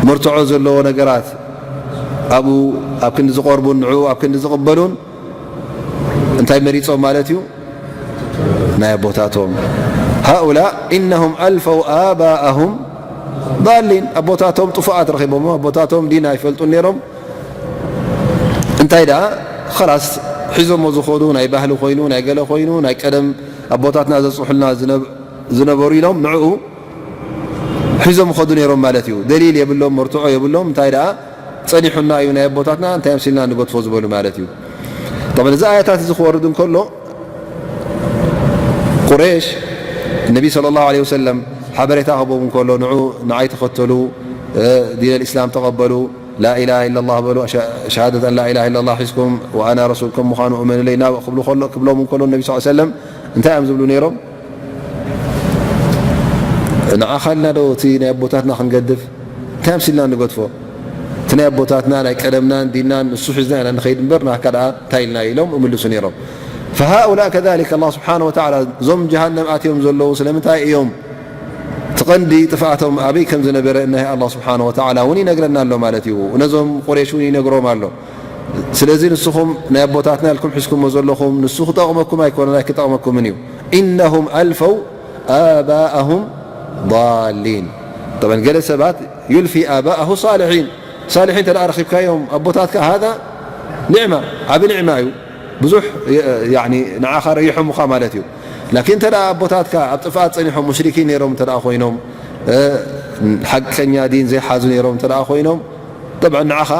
መርትዖ ዘለዎ ነገራት ኣብኡ ኣብ ክንዲ ዝቐርቡን ንዕኡ ኣብ ክንዲ ዝቕበሉን እንታይ መሪጾም ማለት እዩ? ናይ ኣቦታቶም። ሃኡላእ ኢነሁም ኣልፈው ኣባኣሁም ዳሊን፣ ኣቦታቶም ጥፉኣት ረኺቦም፣ ኣቦታቶም ዲን ኣይፈልጡን ነይሮም። እንታይ ደኣ ኸላስ ሒዞሞ ዝኸዱ ናይ ባህሊ ኮይኑ፣ ናይ ገለ ኮይኑ፣ ናይ ቀደም ኣቦታትና ዘጽሑልና ዝነብ-፣ ዝነበሩ ኢሎም ንዕኡ ሒዞም ኸዱ ነይሮም ማለት እዩ። ደሊል የብሎም፣ መርትዖ የብሎም። እንታይ ደኣ ጸኒሑና እዩ ናይ ኣቦታትና፣ እንታይ ኣምሲልና ንገድፎ ዝበሉ ማለት እዩ። ጠብዓን እዚ ኣያታት እዚ ክወርድ እንከሎ ቁረይሽ ነቢ ሰለላሁ ዐለይሂ ወሰለም ሓበሬታ ክህቦም እንከሎ ንዑ ንዓይ ተኸተሉ፣ እ፣ ዲነል ኢስላም ተቐበሉ፣ ላኢላሃ ኢለላህ በሉ፣ ሸ-፣ ሸሃደት ኣን ላኢላሃ ኢለላህ ሒዝኩም ወኣና ረሱል ከም ምዃኑ እመኑለይ ናብ ክብሉ ከሎ፣ ክብሎም እንከሎ ነቢ ሰለላሁ ዐለይሂ ወሰለም እንታይ እዮም ዝብሉ ነይሮም? ንዓኻ ኢልና ዶ እቲ ናይ ኣቦታትና ክንገድፍ? እንታይ ኣምሲልና ንገድፎ? እቲ ናይ ኣቦታትና ናይ ቀደምናን ዲንናን ንሱ ሒዝና ኢና ንኸይድ እምበር ናካ ደኣ እንታይ ኢልና ኢሎም እምልሱ ነይሮም። ፈሃኡላእ ከዛሊክ ኣላህ ስብሓነ ወተዓላ እዞም ጀሃነም ኣትዮም ዘለዉ ስለምንታይ እዮም? እቲ ቀንዲ ጥፍኣቶም ኣበይ ከም ዝነበረ እነሀ ኣላህ ስብሓነ ወተዓላ እውን ይነግረና ኣሎ ማለት እዩ። ነዞም ቁሬሽ እውን ይነግሮም ኣሎ። ስለዚ ንስኹም ናይ ኣቦታትና ኢልኩም ሒዝኩሞ ዘለኹም፣ ንሱ ክጠቕመኩም ኣይኮነን፣ ኣይክጠቕመኩምን እዩ። "ኢነሁም ኣልፈው ኣባኣሁም ዳሊን።" ጠብዓን ገለ ሰባት ዩልፊ ኣባኣሁ ሳልሒን፣ ሳልሒን እንተ ደኣ ረኺብካዮም ኣቦታትካ፣ ሃዛ ኒዕማ፣ ዓቢ ኒዕማ እዩ። ብዙሕ የ-፣ ያዕኒ ንዓኻ ረይሖሙኻ ማለት እዩ። ላኪን እንተ ደኣ ኣቦታትካ ኣብ ጥፍኣት ጸኒሖም፣ ሙሽሪኪን ነይሮም እንተ ደኣ ኮይኖም፣ እ፣ ሓቀኛ ዲን ዘይሓዙ ነይሮም እንተ ደኣ ኮይኖም፣ ጠብዓን ንዓኻ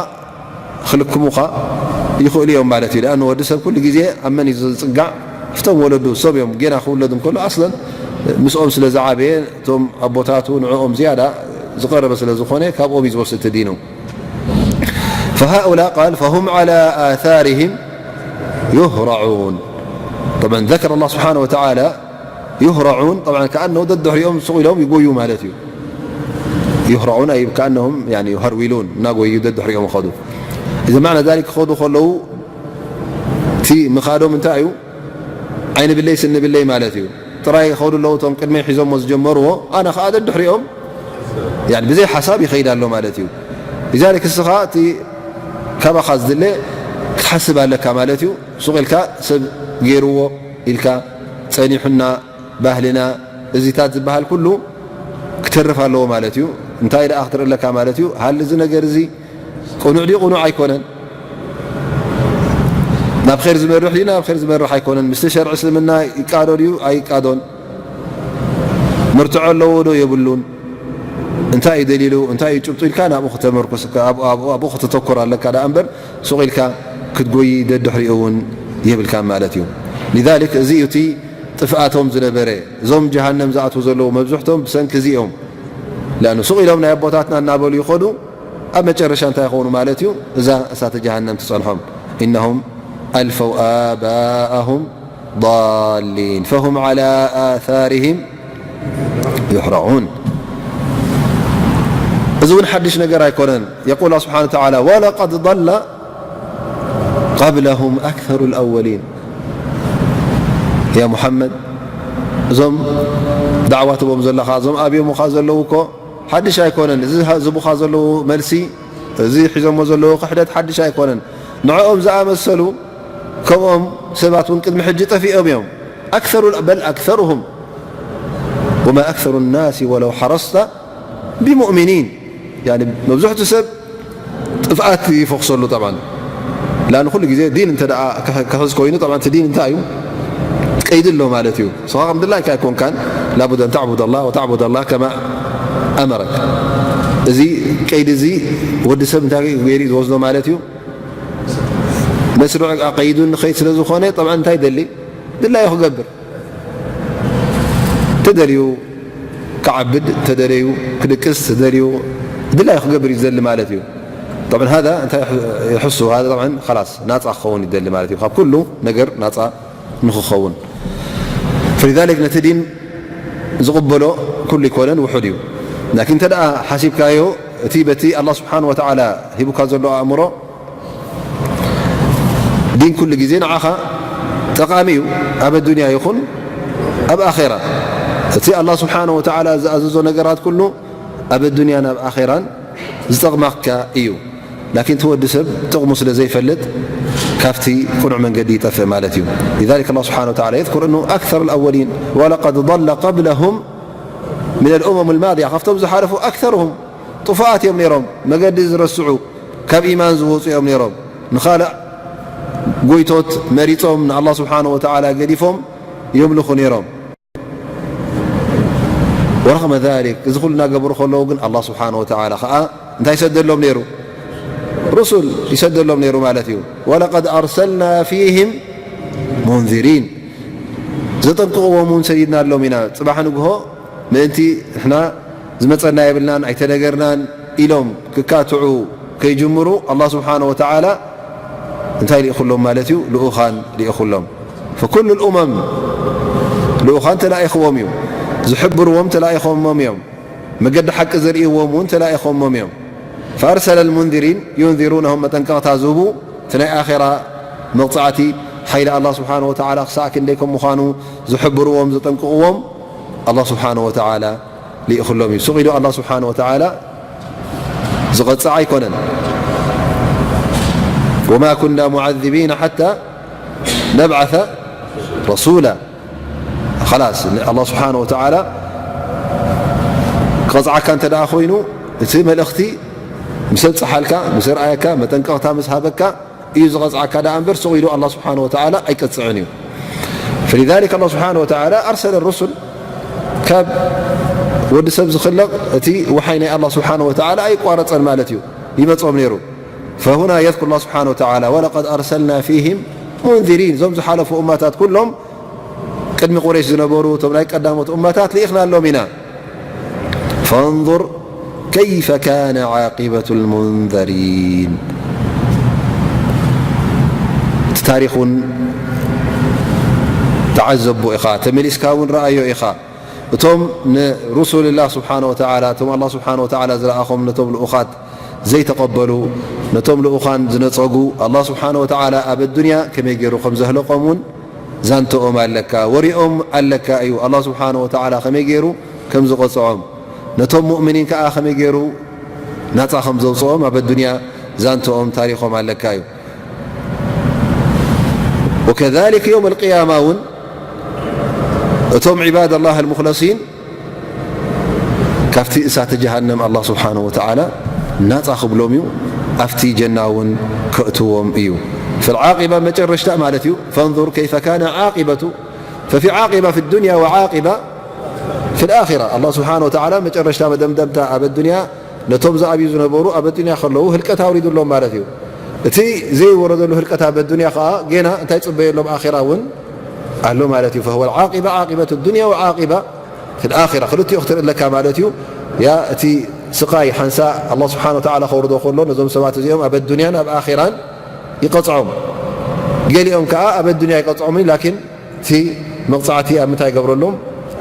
ክልክሙኻ ይኽእሉ እዮም ማለት እዩ። ለኣን ወዲ ሰብ ኩሉ ግዜ ኣብ መን እዩ ዝጽጋዕ? ኣብቶም ወለዱ፣ እሶም እዮም ጌና ክውለድ እንከሎ ኣስለን ምስኦም ስለ ዝዓበየ፣ እቶም ኣቦታቱ ንዕኦም ዝያዳ ዝቐረበ ስለ ዝኾነ፣ ካብኦም እዩ ዝወስድ እቲ ዲኑ። فهؤلاء قال فهم على آثارهم يهرعون. طبعا ذكر الله سبحانه وتعالى يهرعون، طبعا كأنه ደድሕሪኦም ስቕ ኢሎም ይጎዩ ማለት እዩ። يهرعون أي كأنهم يعني يهرولون، እናጎዩ ደድሕሪኦም ይኸዱ። إذا معنى ذلك ክኸዱ ከለዉ እቲ ምኻዶም እንታይ እዩ? ዓይኒ ብለይ ስኒ ብለይ ማለት እዩ። ጥራይ ይኸዱ ኣለዉ እቶም ቅድመይ ሒዞሞ ዝጀመርዎ፣ ኣነ ኸዓ ደድሕሪኦም ያኒ ብዘይ ሓሳብ ይኸይድ ኣሎ ማለት እዩ። لذلك እስኻ እቲ ካባኻ ዝድለ ክትሓስብ ኣለካ ማለት እዩ። ሱቕ ኢልካ ሰብ ገይርዎ ኢልካ ጸኒሑና ባህልና እዚታት ዝበሃል ኩሉ ክተርፍ ኣለዎ ማለት እዩ። እንታይ ደኣ ክትርኢ ኣለካ ማለት እዩ? ሃል እዚ ነገር እዚ ቅኑዕ ድዩ ቅኑዕ ኣይኮነን? ናብ ኸይር ዝመርሕ ድዩ ናብ ኸይር ዝመርሕ ኣይኮነን? ምስቲ ሸርዒ እስልምና ይቃዶ ድዩ ኣይቃዶን? መርትዖ ኣለዎ ዶ የብሉን? እንታይ እዩ ደሊሉ? እንታይ እዩ ጭብጡ ኢልካ ናብኡ ክተመርኩስ፣ ኣብኡ፣ ኣብኡ፣ ኣብኡ ክተተኩር ኣለካ ደኣ እምበር፣ ሱቕ ኢልካ ክትጎይ ደድሕሪኡ እውን የብልካን ማለት እዩ። لذلك እዚ እዩ እቲ ጥፍኣቶም ዝነበረ። እዞም ጀሃነም ዝኣትዉ ዘለዉ መብዝሕቶም ብሰንኪ እዚ እዮም። لأنه ሱቕ ኢሎም ናይ ኣቦታትና እናበሉ ይኸዱ፣ ኣብ መጨረሻ እንታይ ይኾኑ ማለት እዩ? እዛ እሳተ ጀሃነም ትጸንሖም። إنهم ألفوا آباءهم ضالين فهم على آثارهم يهرعون. እዚ እውን ሓድሽ ነገር ኣይኮነን። يقول الله سبحانه وتعالى ولقد ضل قبلهم أكثر الأولين. يا محمد، እዞም ዳዕዋ ትቦም ዘለኻ፣ እዞም ኣብዮምኻ ዘለዉ እኮ ሓድሽ ኣይኮነን። እዚ ዝህቡኻ ዘለዉ መልሲ፣ እዚ ሒዞሞ ዘለዉ ክሕደት ሓድሽ ኣይኮነን። ንዕኦም ዝኣመሰሉ ከምኦም ሰባት እውን ቅድሚ ሕጂ ጠፊኦም እዮም። أكثر، بل أكثرهم وما أكثر الناس ولو حرصت بمؤمنين. ያኒ መብዝሕቱ ሰብ ጥፍኣት ይፈኽሰሉ። ጠብዓን ላን ኩሉ ግዜ ዲን እንተ ደኣ ክሕ-፣ ክሕዝ ኮይኑ፣ ጠብዓን እቲ ዲን እንታይ እዩ? ቀይዲ ኣሎ ማለት እዩ። ንስኻ ከም ድላይካ ኣይኮንካን፣ لابد أن تعبد الله وتعبد الله كما أمرك። እዚ ቀይዲ እዚ ወዲ ሰብ እንታይ ገይሩ እዩ ዝወስዶ ማለት እዩ? መስርዕ ኣቀይዱ ንኸይድ ስለ ዝኾነ፣ ጠብዓን እንታይ ይደሊ? ድላዩ ክገብር። ተደልዩ ክዓብድ፣ ተደለዩ ክድቅስ፣ ተደልዩ ድላዩ ክገብር እዩ ዝደሊ ማለት እዩ። طبعا هذا እንታይ ይሕሱ؟ هذا طبعا خلاص ናጻ ክኸውን ይደሊ ማለት እዩ። ካብ ኩሉ ነገር ናጻ ንክኸውን። فلذلك ነቲ ዲን ዝቕበሎ ኩሉ ይኮነን፣ ውሑድ እዩ። ላኪን እንተ ደኣ ሓሲብካዮ፣ እቲ በቲ ኣላህ ስብሓን ወተዓላ ሂቡካ ዘሎ ኣእምሮ፣ ዲን ኩሉ ግዜ ንዓኻ ጠቓሚ እዩ፣ ኣብ ኣዱንያ ይኹን ኣብ ኣኼራ። እቲ ኣላህ ስብሓነ ወተዓላ ዝኣዘዞ ነገራት ኩሉ ኣብ ኣዱንያን ኣብ ኣኼራን ዝጠቕመካ እዩ። ላኪን እቲ ወዲ ሰብ ጥቕሙ ስለ ዘይፈልጥ ካብቲ ቅኑዕ መንገዲ ይጠፍእ ማለት እዩ። لذلك الله سبحانه وتعالى يذكر أنه أكثر الأولين ولقد ضل قبلهم من الأمم الماضية، ካብቶም ዝሓለፉ أكثرهم ጥፉኣት እዮም ነይሮም፣ መገዲ ዝረስዑ፣ ካብ ኢማን ዝወፁ እዮም ነይሮም። ንኻልእ ጎይቶት መሪፆም ንኣላህ ስብሓነ ወተዓላ ገዲፎም የምልኹ ነይሮም። ورغم ذلك እዚ ኩሉ እናገበሩ ከለዉ ግን ኣላህ ስብሓነ ወተዓላ ከዓ እንታይ ይሰደሎም ነይሩ? ሩሱል ይሰደሎም ነይሩ ማለት እዩ። ولقد أرسلنا فيهم منذرين ዘጠንቅቕዎም እውን ሰዲድናሎም ኢና። ፅባሕ ንግሆ ምእንቲ ንሕና ዝመፀና የብልናን ኣይተነገርናን ኢሎም ክካትዑ ከይጅምሩ ኣላህ ስብሓነ ወተዓላ እንታይ ልኢኹሎም ማለት እዩ? ልኡኻን ልኢኹሎም። فكل الأمم ልኡኻን ተላኢኽዎም እዩ። ዝሕብርዎም ተላኢኾሞም እዮም። መገዲ ሓቂ ዘርእዎም እውን ተላኢኾሞም እዮም። فأرسل المنذرين ينذرونهم መጠንቀቕታ ዝህቡ እቲ ናይ ኣኼራ መቕፃዕቲ ሓይሊ ኣላህ ስብሓነ ወተዓላ ክሳዕ ክንደይ ከም ምዃኑ ዝሕብርዎም ዘጠንቅቕዎም ኣላህ ስብሓነ ወተዓላ ልኢኽሎም እዩ። ሱቕ ኢሉ ኣላህ ስብሓነ ወተዓላ ዝቐፅዕ ኣይኮነን። وما كنا معذبين حتى نبعث رسولا. خلاص، الله سبحانه وتعالى ክቐጽዓካ እንተ ደኣ ኮይኑ፣ እቲ መልእኽቲ ምስ ኣብጽሓልካ፣ ምስ ኣርኣየካ፣ መጠንቀቕታ ምስ ሃበካ እዩ ዝቐጽዓካ ደኣ እምበር፣ ስቕ ኢሉ الله سبحانه وتعالى ኣይቀጽዕን እዩ። فلذلك الله سبحانه وتعالى أرسل الرسل. ካብ ወዲ ሰብ ዝኽለቕ እቲ ወሓይ ናይ الله سبحانه وتعالى ኣይቋረጸን ማለት እዩ፣ ይመጾም ነይሩ። فهنا يذكر الله سبحانه وتعالى: ولقد أرسلنا فيهم منذرين. እዞም ዝሓለፉ እማታት ኩሎም ቅድሚ ቁረይሽ ዝነበሩ እቶም ናይ ቀዳሞት እማታት ልኢኽናሎም ኢና። فانظر كيف كان عاقبة المنذرين. እቲ ታሪኽ እውን ተዓዘቦ ኢኻ፣ ተመሊስካ እውን ረኣዮ ኢኻ። እቶም ንሩሱልላህ ስብሓነ ወተዓላ፣ እቶም ኣላህ ስብሓነ ወተዓላ ዝለኣኾም ነቶም ልኡኻት ዘይተቐበሉ፣ ነቶም ልኡኻን ዝነጸጉ፣ ኣላህ ስብሓነ ወተዓላ ኣብ ኣዱንያ ከመይ ገይሩ ከም ዘህለቖም እውን ዛንተኦም ኣለካ፣ ወሪኦም ኣለካ እዩ። ኣላህ ስብሓነ ወተዓላ ከመይ ገይሩ ከም ዝቐጽዖም፣ ነቶም ሙእምኒን ከኣ ከመይ ገይሩ ናጻ ከም ዘውጽኦም ኣብ ኣዱንያ ዛንተኦም ታሪኾም ኣለካ እዩ። ወከዛሊክ የውም ኣልቅያማ እውን እቶም ዒባድ ኣላህ ኣልሙኽለሲን ካብቲ እሳተ ጀሃነም ኣላህ ስብሓነሁ ወተዓላ ናጻ ክብሎም እዩ፣ ኣብቲ ጀና እውን ከእትዎም እዩ። ፈልዓቂባ መጨረሽታ ማለት እዩ። ፈንዙር ከይፈ ካነ ዓቂበቱ፣ ፈፊ ዓቂባ ፊ ዱንያ ወዓቂባ ፊ ልኣኺራ። ኣላህ ስብሓነሁ ወተዓላ መጨረሽታ መደምደምታ ኣብ ኣዱንያ ነቶም ዝኣብዩ ዝነበሩ ኣብ ኣዱንያ ከለዉ ህልቀት ኣውሪዱሎም ማለት እዩ። እቲ ዘይወረደሉ ህልቀት ኣብ ኣዱንያ ከኣ ጌና እንታይ ጽበየሎም ኣኺራ እውን ኣሎ ማለት እዩ። ፈሁወ ዓቂባ ዓቂበቱ ዱንያ ወዓቂባ ፊ ልኣኺራ ክልቲኡ ክትርኢ ኣለካ ማለት እዩ። ያ እቲ ስቓይ ሓንሳ ኣላህ ስብሓነሁ ወተዓላ ከውርዶ ከሎ ነዞም ሰባት እዚኦም ኣብ ኣዱንያን ኣብ ኣኺራን ይቐጽዖም። ገሊኦም ከኣ ኣብ ኣዱንያ ይቐጽዖም እዩ፣ ላኪን እቲ መቕጻዕቲ ኣብ ምንታይ ይገብረሎም?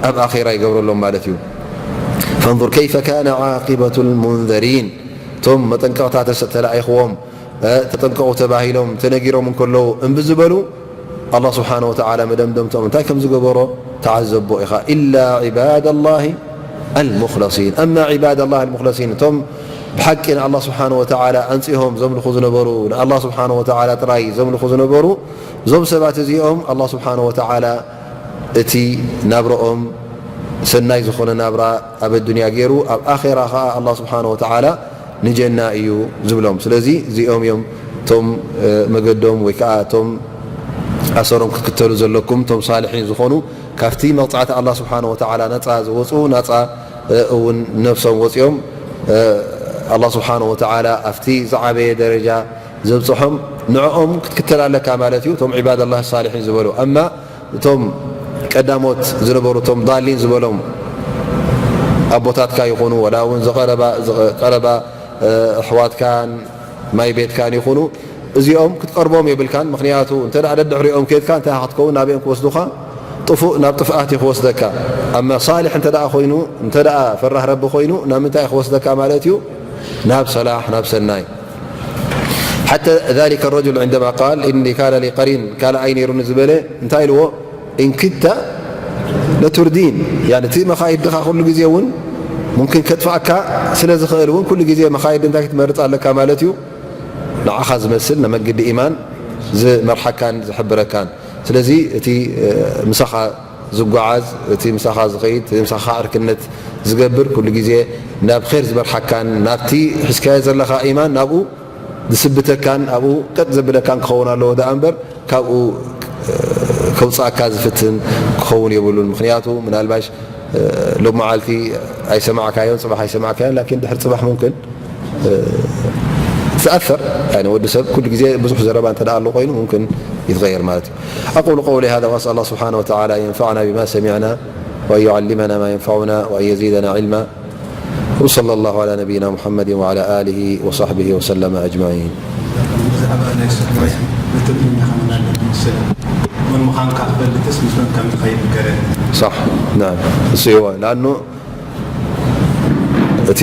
ኣብ ኣኼራ ይገብረሎም ማለት እዩ። ፈንዙር ከይፈ ካነ ዓቂበቱ ልሙንዘሪን። እቶም መጠንቀቕታ ተስ-፣ ተላኢኽዎም፣ እ፣ ተጠንቀቑ ተባሂሎም፣ ተነጊሮም እንከለዉ እምቢ ዝበሉ፣ ኣላህ ስብሓነ ወተዓላ መደምደምቶም እንታይ ከም ዝገበሮ ተዓዘቦ ኢኻ። ኢላ ዒባድ ኣላሂ ኣልሙኽለሲን። ኣማ ዒባድ ኣላህ ኣልሙኽለሲን፣ እቶም ብሓቂ ንኣላህ ስብሓነ ወተዓላ ኣንጺሆም ዘምልኹ ዝነበሩ፣ ንኣላህ ስብሓነ ወተዓላ ጥራይ ዘምልኹ ዝነበሩ፣ እዞም ሰባት እዚኦም ኣላህ ስብሓነ ወተዓላ እቲ ናብረኦም ሰናይ ዝኾነ ናብራ ኣብ ኣዱንያ ገይሩ፣ ኣብ ኣኼራ ኸዓ ኣላህ ስብሓነ ወተዓላ ንጀና እዩ ዝብሎም። ስለዚ እዚኦም እዮም እቶም፣ እ፣ መገዶም ወይ ከዓ እቶም ኣሰሮም ክትክተሉ ዘለኩም፣ እቶም ሳልሒን ዝኾኑ፣ ካብቲ መቕጻዕቲ ኣላህ ስብሓነ ወተዓላ ነጻ ዝወፁ፣ ነጻ፣ እ፣ እውን ነብሶም ወፂኦም፣ እ፣ ኣላህ ስብሓነ ወተዓላ ኣብቲ ዝዓበየ ደረጃ ዘብፅሖም፣ ንዕኦም ክትክተል ኣለካ ማለት እዩ። እቶም ዒባድ ኣላህ ሳልሒን ዝበሉ። ኣማ እቶም ቀዳሞት ዝነበሩ፣ እቶም ዳሊን ዝበሎም ኣቦታትካ ይኹኑ፣ ወላ እውን ዝቐረባ፣ ዝቐረባ፣ እ፣ ኣሕዋትካን ማይ ቤትካን ይኹኑ፣ እዚኦም ክትቀርቦም የብልካን። ምኽንያቱ እንተ ደኣ ደድሕሪኦም ኬድካ እንታይ ክትከውን? ናበኦም ክወስዱኻ? ጥፉእ፣ ናብ ጥፍኣት እዩ ክወስደካ። ኣማ ሳልሕ እንተ ደኣ ኮይኑ፣ እንተ ደኣ ፈራህ ረቢ ኮይኑ፣ ናብ ምንታይ እዩ ክወስደካ ማለት እዩ? ናብ ሰላሕ፣ ናብ ሰናይ። ሓተ ዛሊከ ረጁል ዕንደማ ቃል፣ "እኒ ካነ ሊ ቀሪን፣ ካልኣይ ነይሩኒ" ዝበለ እንታይ ኢልዎ? "እንክድተ ለቱርዲን"። ያኒ እቲ መኻይድኻ ኩሉ ግዜ እውን ሙምኪን ከጥፍኣካ ስለ ዝኽእል እውን ኩሉ ግዜ መኻይድ እንታይ ክትመርጽ ኣለካ ማለት እዩ? ንዓኻ ዝመስል ንመንገዲ ኢማን ዝመርሓካን ዝሕብረካን። ስለዚ እቲ፣ እ፣ ምሳኻ ዝጓዓዝ፣ እቲ ምሳኻ ዝኸይድ፣ እቲ ምሳኻ ዕርክነት ዝገብር፣ ኩሉ ግዜ ናብ ኼር ዝመርሓካን ናብቲ ሒዝካዮ ዘለኻ ኢማን ናብኡ ዝስብተካን ኣብኡ ቀጥ ዘብለካን ክኸውን ኣለዎ ደኣ እምበር፣ ካብኡ፣ እ፣ ከውጽኣካ ዝፍትን ክኸውን የብሉን። ምኽንያቱ ምናልባሽ፣ እ፣ ሎሚ መዓልቲ ኣይሰማዕካዮን፣ ጽባሕ ኣይሰማዕካዮን፣ ላኪን ድሕሪ ጽባሕ ሙምክን፣ እ፣ ትኣሰር። ያኒ ወዲ ሰብ ኩሉ ግዜ ብዙሕ ዘረባ እንተ ደኣ ኣሎ ኮይኑ ሙምክን ይትቐየር ማለት እዩ። أقول قولي هذا وأسأل الله سبحانه وتعالى أن ينفعنا بما سمعنا وأن يعلمنا ما ينفعنا وأن يزيدنا علما. وصلى الله على نبينا محمد وعلى آله وصحبه وسلم أجمعين. ብዛዕባ ናይ ሱፍ ነቲ ዱንያ ከመን ኣለኩም ሰላም መን ምዃንካ ክፈልጥስ ምስ መን ከም ዝኸይድ ገለ። صح، نعم. እሱ እዩ፣ لأنه እቲ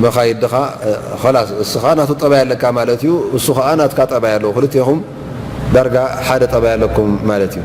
መኻይድ ድኻ፣ እ፣ خلاص፣ እስኻ ናቱ ጠባይ ኣለካ ማለት እዩ፣ እሱ ኸኣ ናትካ ጠባይ ኣለዎ። ክልቴኹም ዳርጋ ሓደ ጠባይ ኣለኩም ማለት እዩ።